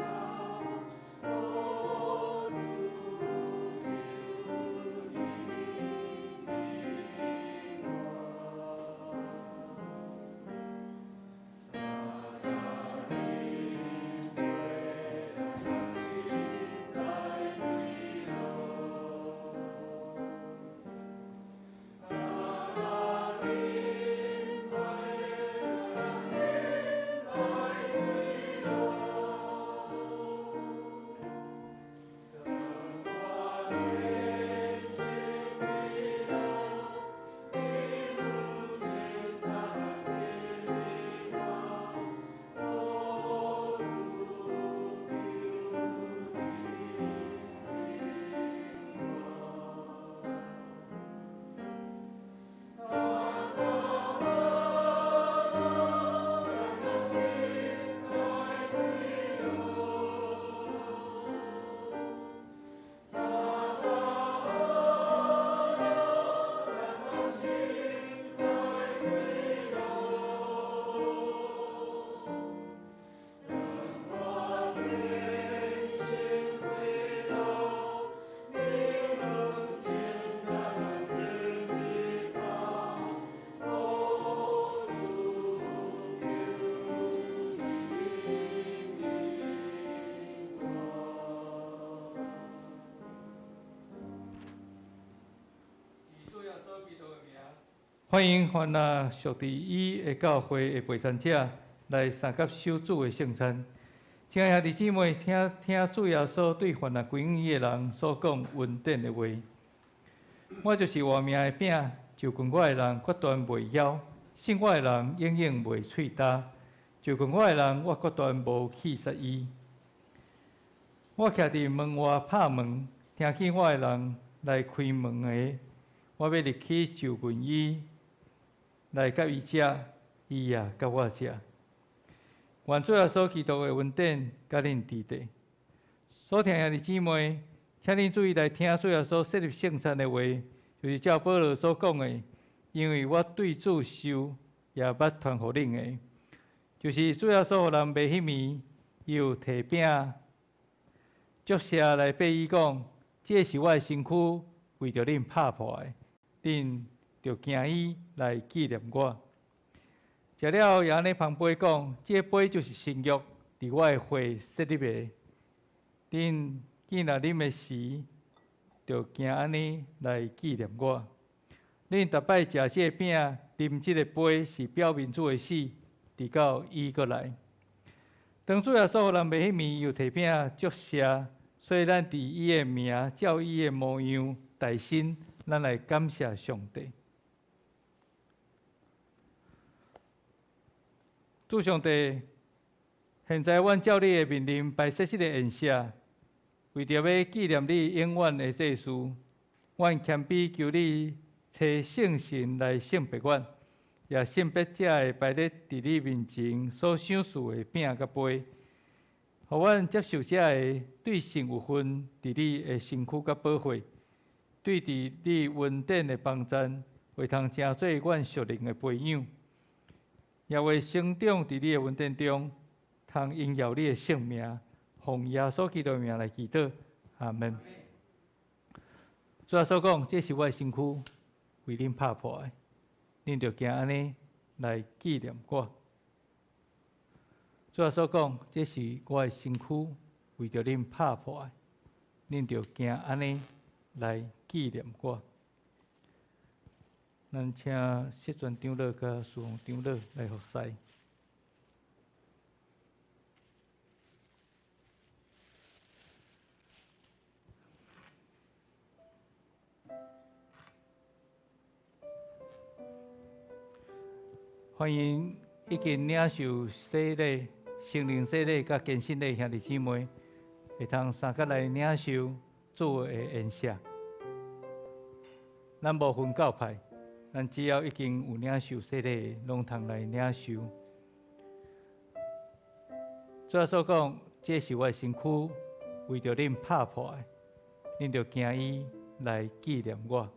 歡迎凡若屬佇伊的教會的陪餐者來相佮守主的聖餐。親愛兄弟姊妹，聽聽主耶穌對凡若歸向伊的人所講恩典的話。我就是活命的餅，就近我的人決斷袂枵，信我的人永遠袂喙焦。就近我的人，我決斷無棄殺伊。我徛佇門外拍門，聽見我的人來開門的，我欲入去就近伊，來佮伊食，伊也佮我食。願主耶穌基督的恩典佮恁佇咧。所疼兄弟姊妹，請恁注意來聽主耶穌設立聖餐的話，就是照保羅所講的，因為我對主受，也捌傳予恁的，就是主耶穌予人賣彼暝，伊有提餅，祝謝來擘伊講：這是我的身軀，為著恁拍破的，恁著行伊來紀念我。食了也按呢捧杯講：這杯就是新約，佇我的血設立的。恁見若啉的時，著行按呢來紀念我。恁逐擺食這個餅、啉這個杯，是表明主的死，直到伊閣來。當主耶穌予人賣彼暝，又提餅祝謝，所以咱佇伊的名，照伊的模樣代身，咱來感謝上帝。主上帝，現在阮照你的命令擺設這個宴席，為著欲紀念你永遠的祭事，阮謙卑求你差聖神來聖別阮，也聖別這个擺咧佇你面前所賞賜的餅佮杯，予阮接受這个對神有份佇你的身軀佮寶血，對佇你恩典的幫贊，會通成做阮屬靈的培養，也會成長佇你的恩典中，通榮耀你的聖名，奉耶穌基督的名來祈禱，阿門。主耶穌講：這是我的身軀，為恁拍破的，恁著行按呢來紀念我。主耶穌講：這是我的身軀，為著恁拍破的，恁著行按呢來紀念我。咱請釋傳長老佮事奉長老來服侍。歡迎已經領受洗禮、聖靈洗禮佮堅信禮兄弟姊妹，會通相佮來領受主的宴席。咱無分教派，咱只要已經有領受洗禮，攏通來領受。主耶穌講：這是我的身軀，為著恁拍破的，恁著行伊來紀念我。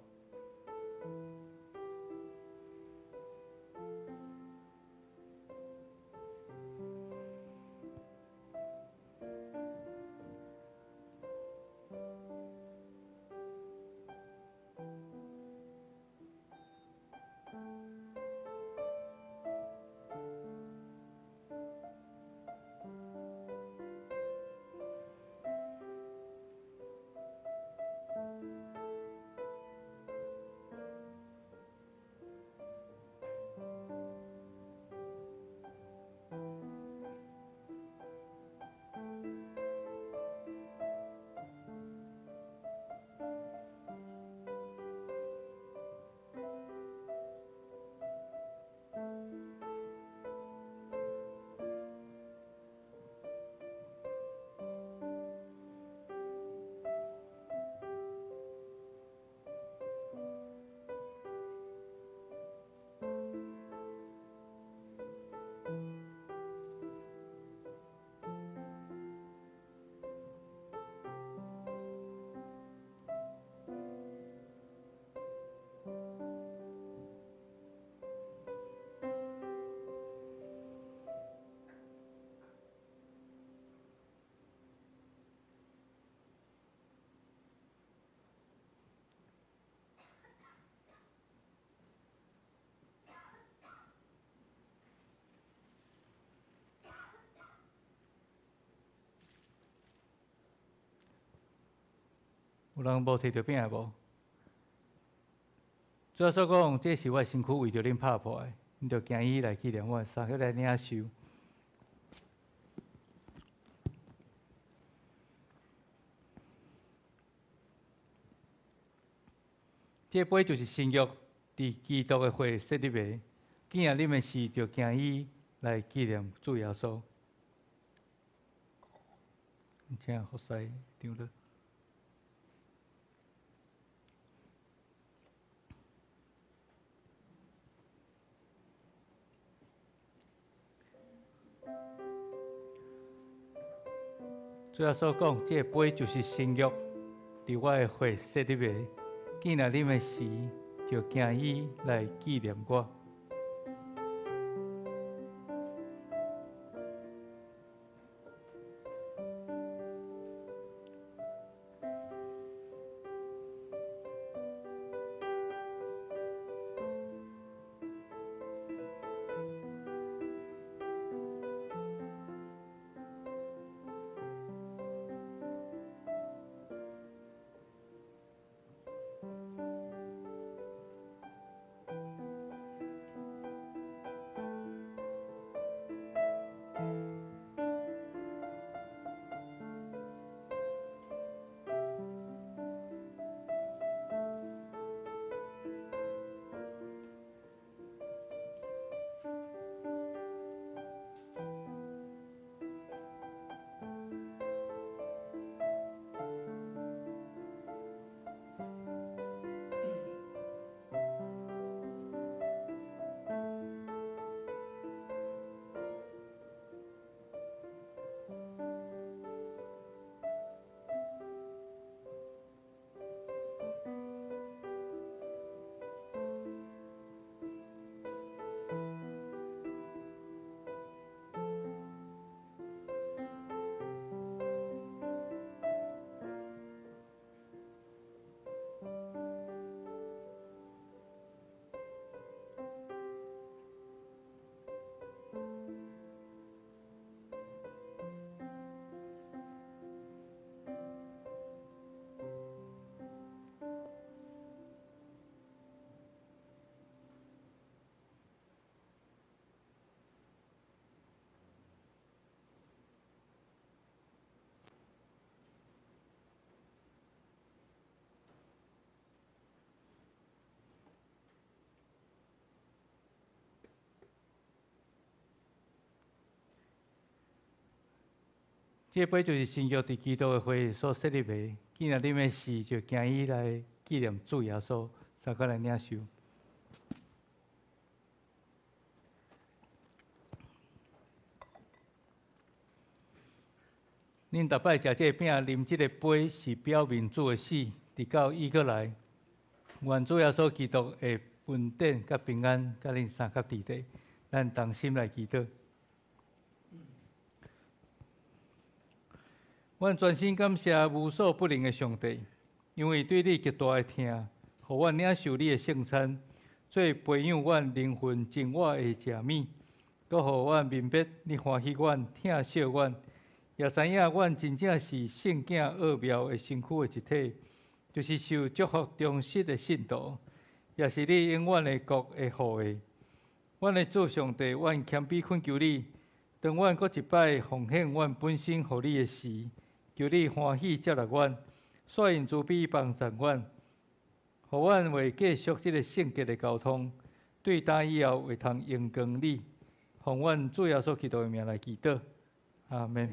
有人無提著餅無？主耶穌講，這是我身軀為著恁拍破的，恁著行伊來紀念我，三個來領受。這杯就是新約佇基督的血設立的，既然恁的時，就行伊來紀念主耶穌。請服侍長老。主耶穌講，這個杯就是新約，佇我的血設立的。既然恁的時，就行伊來紀念我。這杯就是新約佇基督的血所設立的，既然恁的死，就行伊來紀念主耶穌，大家來領受。恁逐擺食這個餅、啉這個杯，是表明主的死，直到伊閣來。願主耶穌基督的恩典佮平安，佮恁相佮佇咧。咱同心來祈禱。阮全心感謝無所不能的上帝，因為對你極大的疼，予阮領受你的聖餐，做培養阮靈魂真我的食物，閣予阮明白你歡喜阮、疼惜阮，也知影阮真正是聖囝奧妙的身軀的一體，就是受祝福忠實的信徒，也是你永遠的國的後裔。阮的主上帝，阮謙卑懇求你，當阮閣一擺奉獻阮本身予你的時，求你歡喜接納阮，煞用慈悲幫助阮，予阮會繼續這個聖潔的交通，對今以後會通榮光你。奉阮主耶穌基督的名來祈禱，阿們。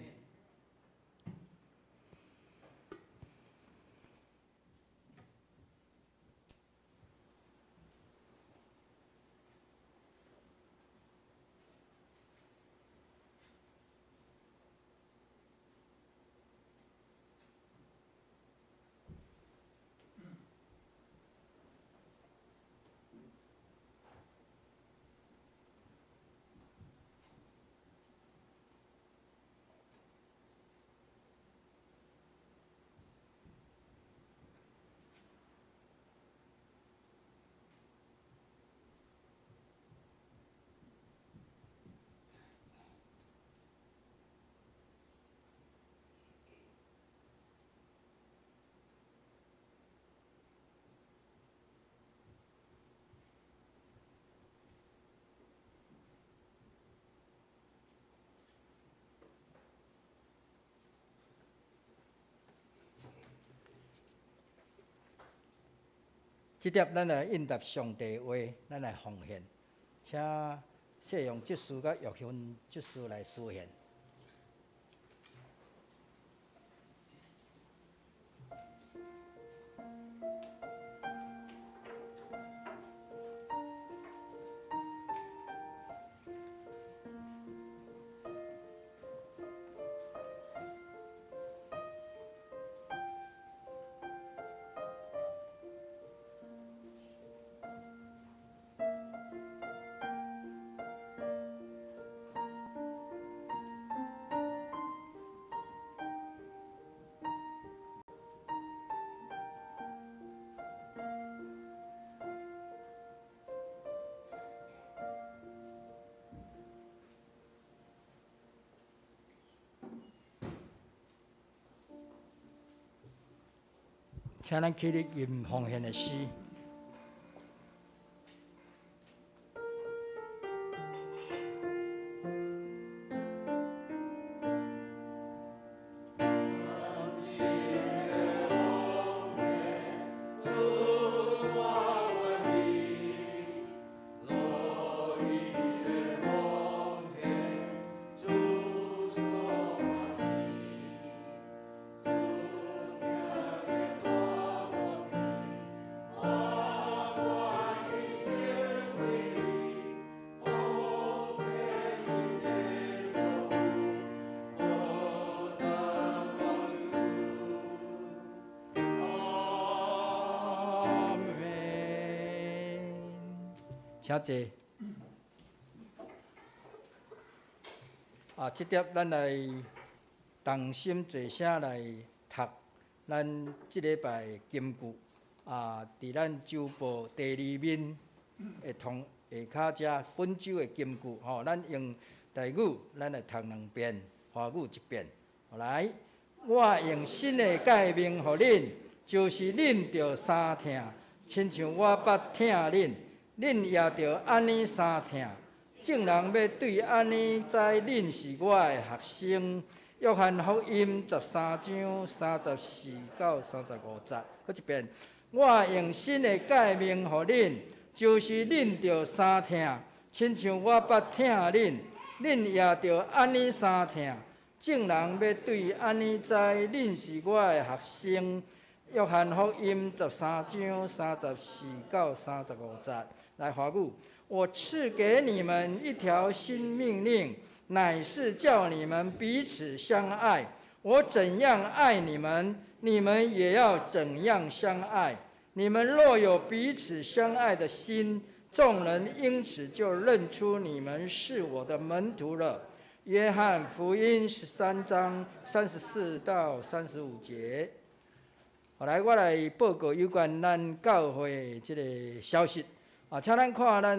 這碟咱來應答上帝話，咱來奉獻，請謝勇執事佮玉芬執事來司獻。請咱起立吟奉獻的詩。請坐。啊，這碟咱來同心齊聲來讀咱這禮拜金句。啊，佇咱週報第二面的同下跤遮本週的金句吼，咱用台語，咱來讀兩遍，華語一遍。來，我用新的誡命予恁，就是恁著相疼，親像我捌疼恁。恁也著按呢相疼，眾人欲對按呢知恁是我的學生。約翰福音13章34到35節，閣一遍，我用新的誡命予恁，就是恁著相疼，親像我捌疼恁，恁也著按呢相疼。眾人欲對按呢知恁是我的學生。約翰福音13章34到35節。來，華語，我賜給你們一條新命令，乃是叫你們彼此相愛。我怎樣愛你們，你們也要怎樣相愛。你們若有彼此相愛的心，眾人因此就認出你們是我的門徒了。約翰福音13章34到35節。後來我來報告有關咱教會的這個消息。啊，請咱看咱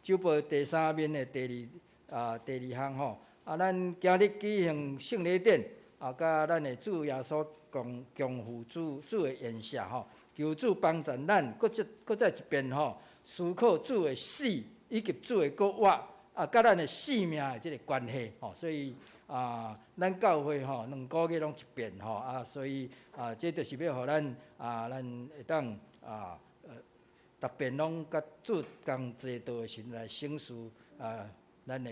週報第三面的第二項吼。啊，咱今日舉行聖禮典，啊，佮咱的主耶穌共共赴主主的筵席吼。求主幫助咱，閣再一遍吼，思考主的死以及主的復活，啊，佮咱的性命的這個關係吼。所以啊，咱教會吼兩個月攏一遍吼，啊，所以啊，這就是欲予咱啊，咱會當啊。特別攏佮主仝齊道的時陣來省思啊，咱的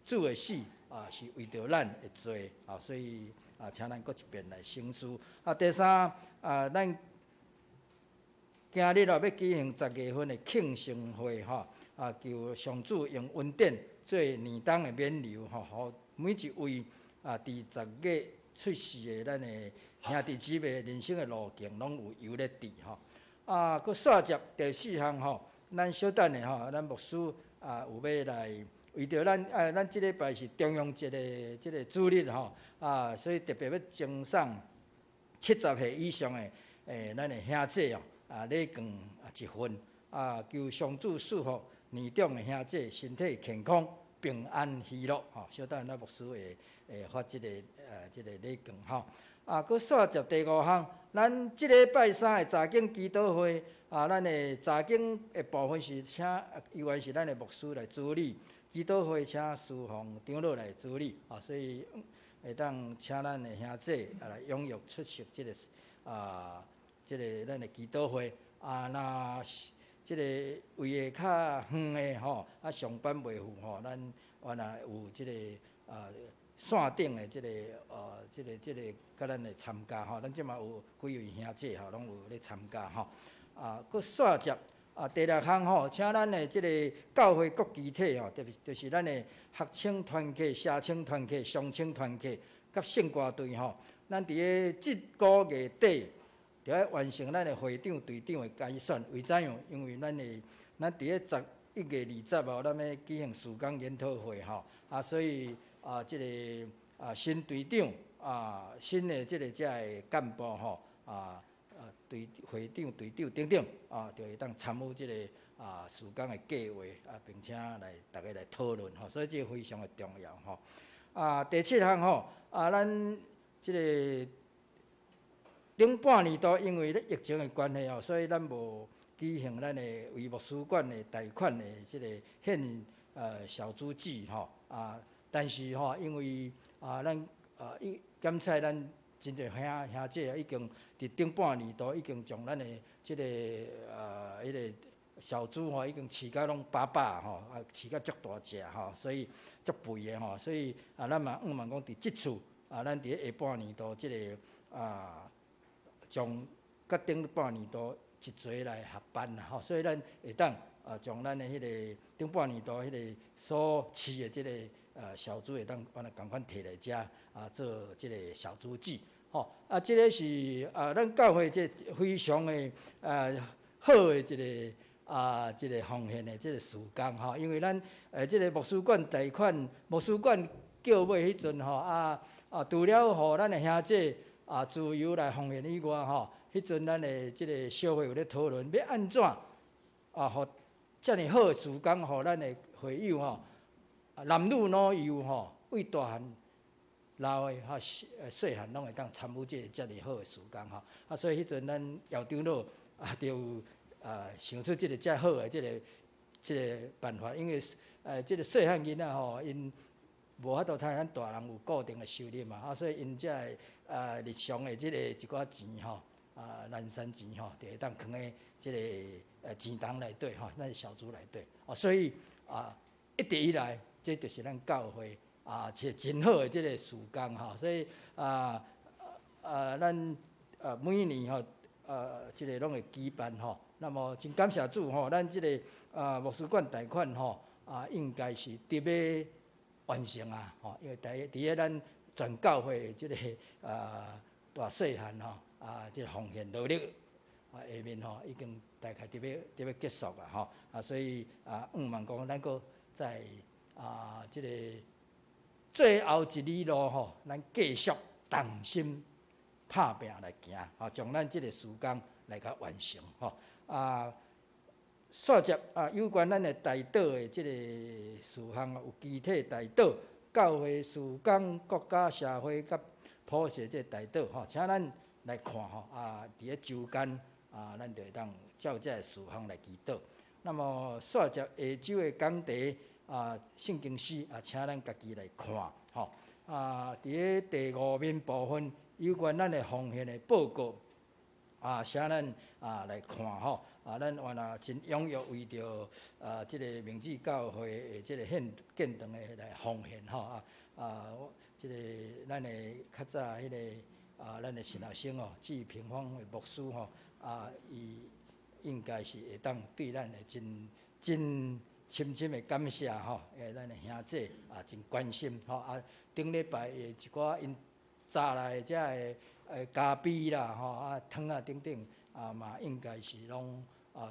主的死啊，是為著咱的罪啊，所以啊，請咱閣一遍來省思。啊，第三啊，咱今日啊欲舉行10月份的慶生會吼，啊，求上主用恩典做年終的勉勵吼，予每一位啊佇10月出世的咱的兄弟姊妹人生的路徑攏有油咧佇吼。啊，閣煞接第四項吼，咱小等下吼，咱牧師啊有欲來為著咱啊，咱這禮拜是重陽節的這個主日吼，啊，所以特別欲贈送70歲以上的咱的兄姊哦，啊禮券啊一份，啊求上主賜福年長的兄姊身體健康、平安喜樂吼。小等咱牧師會發這個禮券吼。啊，閣煞接第五項，咱這禮拜三的查經祈禱會，啊，咱的查經的部分是請，猶原是咱的牧師來主理，祈禱會請司方長老來主理，啊，所以會當請咱的兄姊啊來踴躍出席這個咱的祈禱會。啊，若這个位的較遠的吼，啊上班袂赴吼，咱原來有這个線頂的這个佮咱來參加吼，咱這馬有幾位兄姐吼，攏有咧參加吼。啊，閣煞接啊，第六項吼，請咱的這个教會各肢體吼，特別就是咱的學青團契、社青團契、雙青團契佮聖歌隊吼，咱佇咧這個月底，著愛完成咱的會長、隊長的改選。為怎樣？因為咱佇咧11月20號，咱欲舉行事工研討會吼，啊，所以啊，這个新隊長啊，新的這个遮的幹部吼，隊會長、隊長等等啊，就會當參與這个事工的計劃啊，並且來逐家來討論吼，所以這个非常的重要吼。啊，第七項吼，啊，咱這个頂半年度因為咧疫情的關係吼，所以咱無舉行咱的為牧師館的貸款的這个獻小組祭吼啊，但是吼，因為啊咱已檢測咱真濟兄兄姐已經佇頂半年度已經將咱的這个彼个小豬吼已經飼甲攏飽飽吼，啊飼甲足大隻吼，所以足肥的吼，所以啊咱嘛向望講佇這次啊，咱佇咧下半年度這个將佮頂半年度一齊來合辦啦吼，所以咱會當將咱的彼个頂半年度彼个所飼的這个小豬會當原來仝款提來遮啊做這个小豬祭吼，啊，這个是咱教會這非常的好的一个這个奉獻的這个事工吼，因為咱這个牧師館貸款，牧師館購買彼陣吼除了予咱的兄姐自由來奉獻以外吼，彼陣咱的這个小會有咧討論，欲按怎予遮爾好的事工，予咱的會友吼，男女老幼吼，對大漢老的哈細漢攏會當參與這个遮爾好的事工吼。啊，所以彼陣咱姚長老就有想出這个遮好的這个辦法，因為這个細漢囡仔吼，𪜶無法度親像咱大人有固定的收入嘛，啊，所以𪜶才會日常的這个一寡錢吼，南山錢吼，就會當囥佇這个錢筒內底吼，咱小組內底，哦，所以一直以來，這就是咱教會一個真好的這个事工吼，所以咱每年吼這个攏會舉辦吼，那麼真感謝主吼，咱這个牧師館貸款吼應該是佇欲完成啊，吼，因為佇咧咱全教會的這个大細漢吼這个奉獻努力下面吼，已經大概佇欲結束啊，吼啊，所以向望講咱閣在這个最後一里路吼，咱繼續同心拍拚來行，吼，將咱這个事工來共完成，吼啊。煞接啊，有關咱的代禱的這个事項，有肢體代禱、教會事工、國家社會佮普世這個代禱吼，請咱來看吼啊，佇咧週間啊，咱就會當照這个事項來祈禱。那麼煞接下週的講題啊，聖經詩啊，請咱家己來看吼啊，佇咧第五面部分有關咱的奉獻的報告啊，請咱來看吼。啊，咱原來真踴躍為著這个明志教會的這个獻建堂的來奉獻吼啊啊，這个咱的較早彼个咱的神學生哦，志平方的牧師吼啊，伊應該是會當對咱的真真深深的感謝吼，咱的兄姐啊，真關心吼啊，頂禮拜的一寡𪜶早來的遮个咖啡啦吼啊湯啊等等啊嘛，應該是攏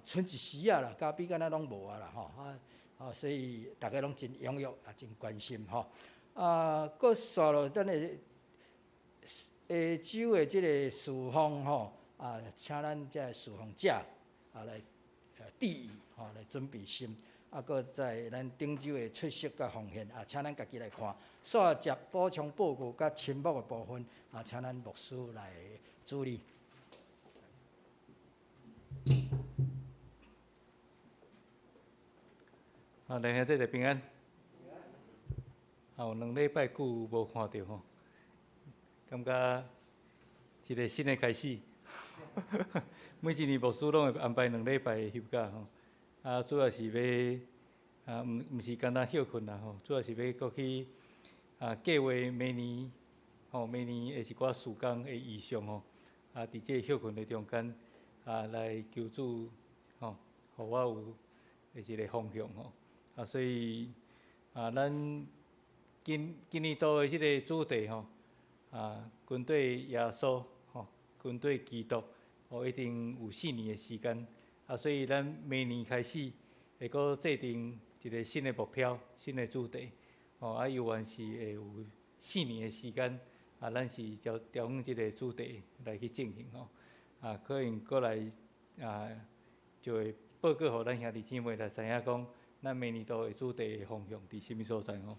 賰一絲仔啦，咖啡敢若攏無啊啦吼啊啊，所以逐家攏真踴躍啊，真關心吼啊，閣煞落咱的下週的這个事奉吼啊，請咱這个事奉者來注意吼，來準備心啊，閣在咱頂週的出席佮奉獻啊，請咱家己來看。煞接補充報告佮親牧的部分啊，請咱牧師來主理。啊，弟兄姊妹平安。啊，有兩禮拜久無看著吼，感覺一個新的開始。每一年牧師攏會安排2禮拜的休假吼，啊，主要是欲啊，毋是干焦歇睏啦吼，主要是欲閣去啊計劃明年吼，明年的一寡事工的異象吼，啊，佇這個歇睏的中間啊，來求主吼，予我有的一個方向吼，啊，所以啊，咱今今年度的這個主題吼，啊，跟綴耶穌吼，跟綴基督，哦，已經有4年的時間，啊，所以咱明年開始會閣制定一個新的目標、新的主題，吼，啊，猶原是會有四年的時間，啊，咱是照調整這個主題來去進行吼，啊，可能閣來啊，就會報告予咱兄弟姊妹來知影講，咱明年度的主題的方向佇啥物所在吼。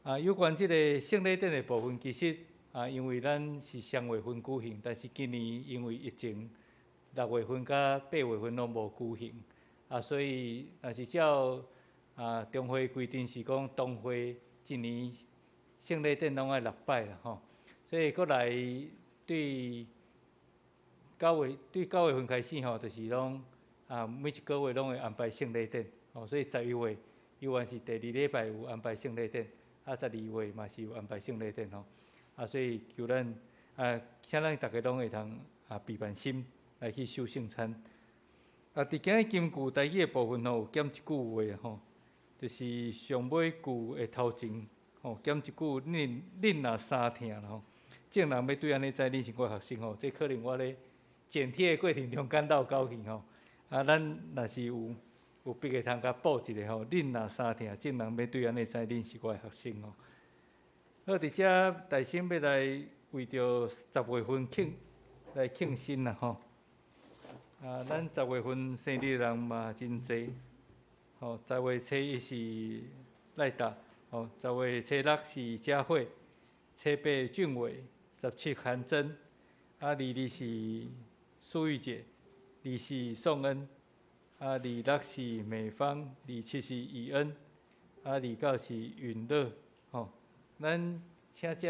啊，有關這個聖禮典的部分，其實啊，因為咱是雙月份舉行，但是今年因為疫情，6月份佮8月份攏無舉行，啊，所以若是照啊中會規定是講，當會一年聖禮典攏愛六擺啦吼，所以閣來對九月對九月份開始吼，就是攏啊每一個月攏會安排聖禮典，吼，所以11月猶原是第二禮拜有安排聖禮典。啊，12月嘛是有安排聖禮典吼，啊，所以求咱啊，請咱逐家攏會通啊備辦心來去守聖餐。啊，佇今日金句台語的部分吼，有減一句話吼，就是上尾句的頭前吼，減一句恁恁若衫疼吼，眾人欲對按呢知恁是我學生吼，這可能我咧剪貼的過程中間漏勾去吼。啊，咱若是有筆會通共補一下吼，恁若衫疼，眾人欲對按呢知恁是我的學生吼。好，佇遮大聲欲來為著十月份慶來慶生啦吼。啊，咱十月份生日的人嘛真濟，吼，10月初1是賴達，吼，10月初6是佳慧，初8俊偉，17韓珍，啊，22是蘇玉姐，24宋恩。啊，26是美芳，27是以恩，啊，29是允樂，吼。咱請遮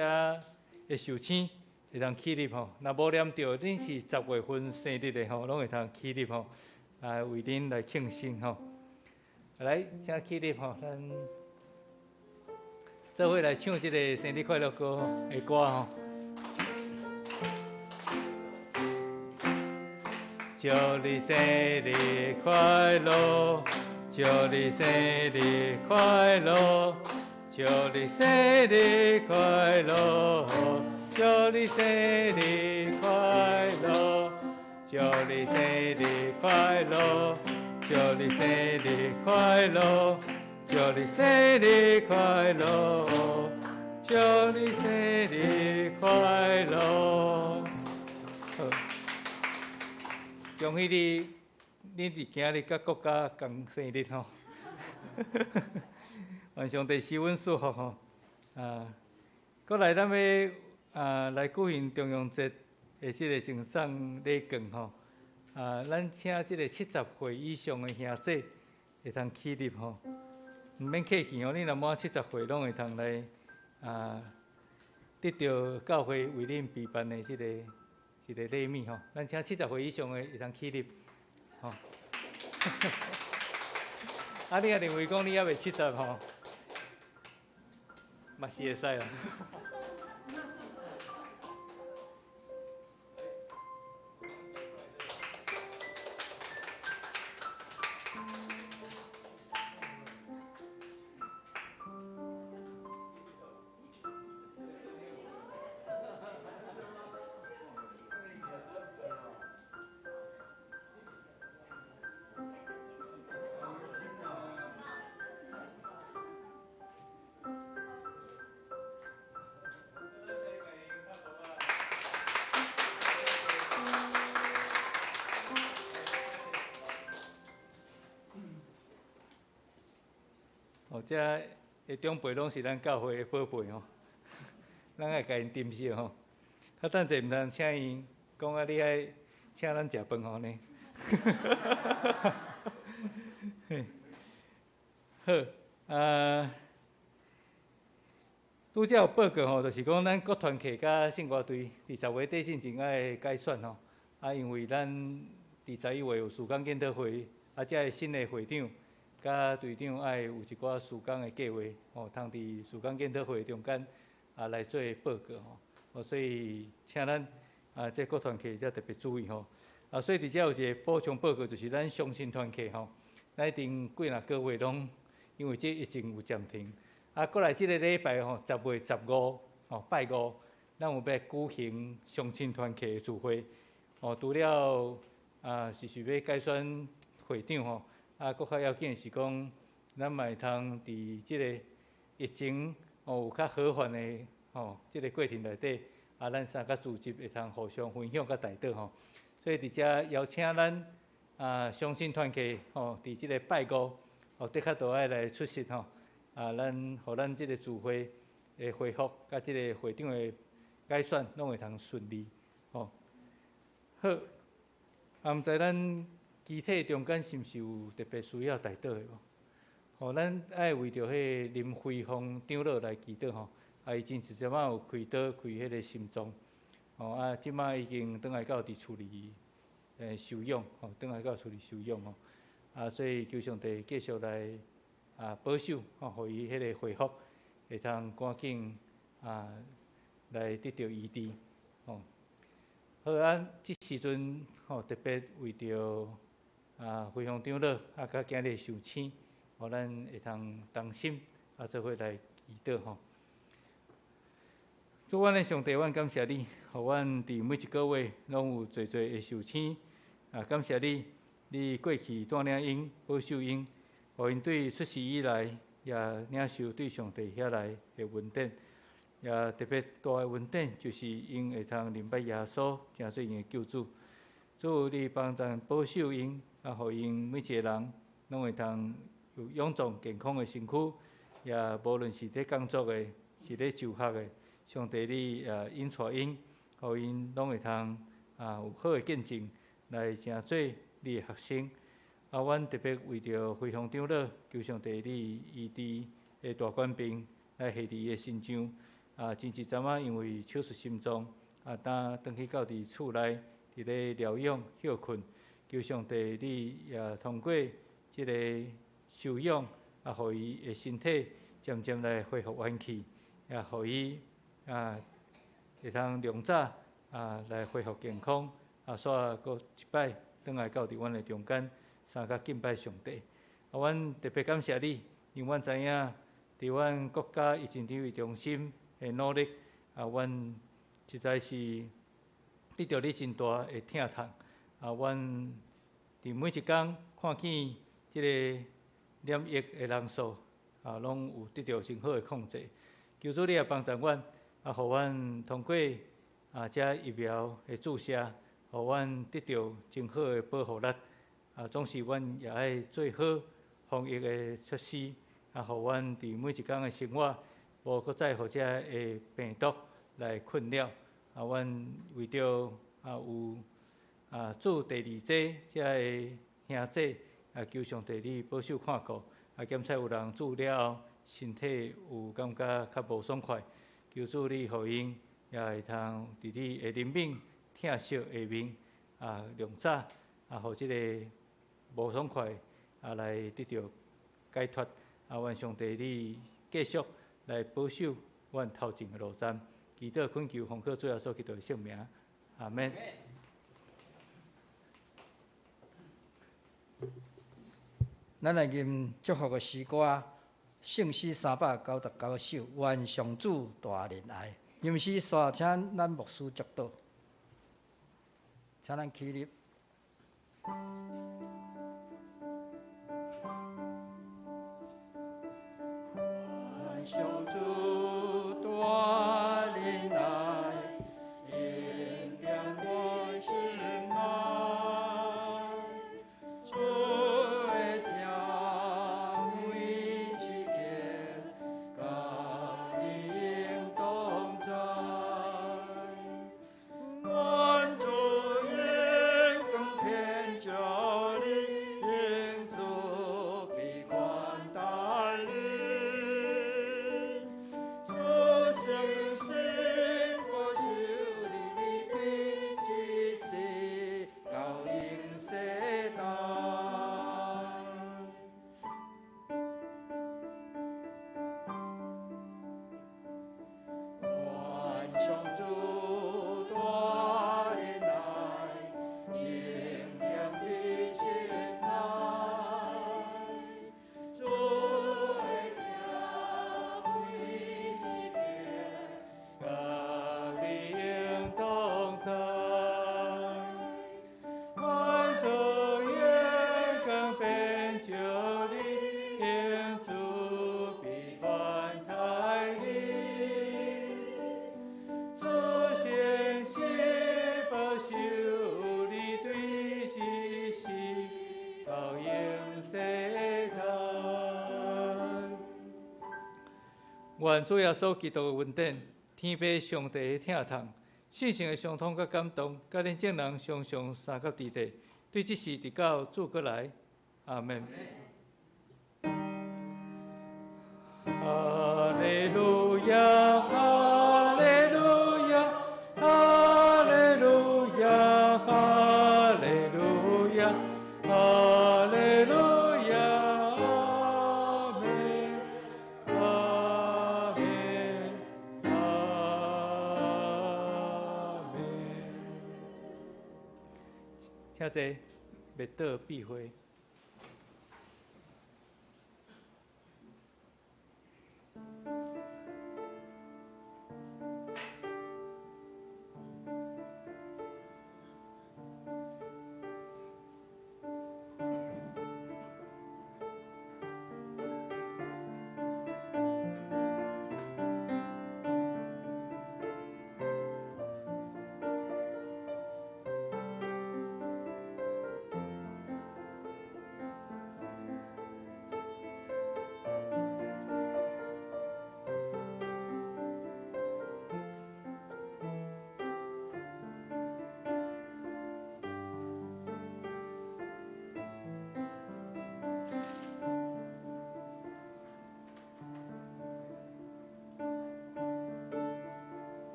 的壽星會通起立吼，若無念著恁是十月份生日的吼，攏會通起立吼，來為恁來慶生吼。來，請起立吼，咱做伙來唱這個生日快樂歌的歌吼。祝你生日快樂，祝你生日快樂，祝你生日快樂，祝你生日快樂，祝你生日快樂，祝你生日快樂，祝你生日快樂，祝你生日快樂。好。恭喜你，恁佇今日佮國家仝生日吼！願上帝賜阮祝福吼！啊，閣來咱欲啊來舉行重陽節的這個贈送禮券吼！啊，咱請這個70歲以上的兄姊會通起立吼，毋免客氣吼，你若滿70歲攏會通來啊，得著教會為恁備辦的這個。一個禮物吼，咱請70歲以上的會通起立，吼。啊，你若認為講你猶未七十吼，嘛是會使啦。哦，這的長輩攏是咱教會的寶貝吼，咱愛共𪜶珍惜吼。較等者毋通請𪜶講啊，你愛請咱食飯吼呢？好，啊，拄才有報告吼，就是講咱國團契佮聖歌隊佇10月底進前愛改選吼，啊，因為咱佇11月有事工研討會，啊，遮个新的會長佮隊長愛有一寡事工的計劃，吼，通佇事工研討會中間啊來做報告吼。哦，所以請咱啊，這個團契才特別注意吼。啊，所以佇遮有一個補充報告，就是咱雙親團契吼，咱一定幾若個月攏因為這疫情有暫停。啊，過來這个禮拜吼，10月15吼，拜五，咱有欲舉行雙親團契的聚會。哦，除了啊，是欲改選會長吼，啊，閣較要緊是講，咱嘛會通佇這个疫情哦有較和緩的吼，這个過程內底，啊，咱三個組織會通互相分享佮代禱吼。所以佇遮邀請咱啊，雙親團契吼，佇這个拜五哦，的確都愛來出席吼。啊，咱予咱這个聚會的恢復，佮這个會長的改選，攏會通順利吼。好，啊，毋知咱肢體中間是毋是有特別需要代禱的無？吼，咱愛為著彼个林輝峰長老來祈禱吼。啊，伊前一陣仔有開刀開彼个心臟，吼啊，這擺已經轉來到佇厝裡休養，吼，轉來到厝裡休養吼。啊，所以求上帝繼續來啊保守，吼，予伊彼個恢復會通趕緊啊來得著醫治，吼。好啊，這時陣吼特別為著啊輝峰長老啊，佮今日受請，予咱會通同心啊做伙來祈禱吼。主，阮的上帝，阮感謝你，予阮佇每一個月攏有濟濟的壽星。啊，感謝你，你過去帶領𪜶，保守𪜶，予𪜶對出世以來也領受對上帝遐來的恩典，也特別大的恩典，就是𪜶會通認捌耶穌，成做𪜶的救主。主，你幫贊保守𪜶，啊，予𪜶每一個人攏會通有勇壯健康的身軀，也無論是佇工作的，是咧就學的。上帝，你也引帶𪜶，予𪜶攏會通啊有好的見證來成做你的學生。啊，阮特別為著輝峰長老，求上帝你醫治的大冠病來下佇伊的身上。啊，前一陣仔因為手術心臟，啊，當轉去到佇厝內佇咧療養歇睏。求上帝你也通過這个休養，啊，予伊的身體漸漸來恢復元氣，也予伊啊，會通量早啊來恢復健康，啊，煞閣一擺轉來到佇阮的中間，相佮敬拜上帝。啊，阮特別感謝你，因為阮知影，佇阮國家疫情指揮中心的努力，啊，阮實在是得著你真大的疼痛。啊，阮佇每一工看見這个染疫的人數，啊，攏有得著真好的控制。求主你也幫助阮。啊，予阮通過啊，這疫苗的注射，予阮得著真好的保護力。啊，總是阮也愛做好防疫的措施，啊，予阮佇每一工的生活，無閣再予這个病毒來困擾。啊，阮為著啊有啊注第二劑這个兄姊，啊，求上帝你保守看顧。啊，檢測有人注了後，身體有感覺較無爽快。求主你予𪜶也會通佇你的憐憫疼惜下面啊，量早啊，予這个無爽快啊來得著解脫。啊，願上帝你繼續來保守阮頭前的路程。祈禱懇求奉靠主耶穌基督的聖名，阿們。咱來吟祝福的詩歌。聖詩399首，願上主大憐愛。吟詩煞請咱牧師祝禱，請咱起立。願上主大憐愛，恩典我心內，主的疼每一刻，佮你永同在。願主榮光遍照你，願主耶穌基督的恩典、天父上帝的疼痛、聖神的相通佮感動，佮恁眾人常常相佮佇咧，對這時直到主閣來。阿門。哈利路亞，哈利路亞，哈利路亞，哈利路亞，哈利路亞，阿門，阿門，阿門。請坐，默禱閉會。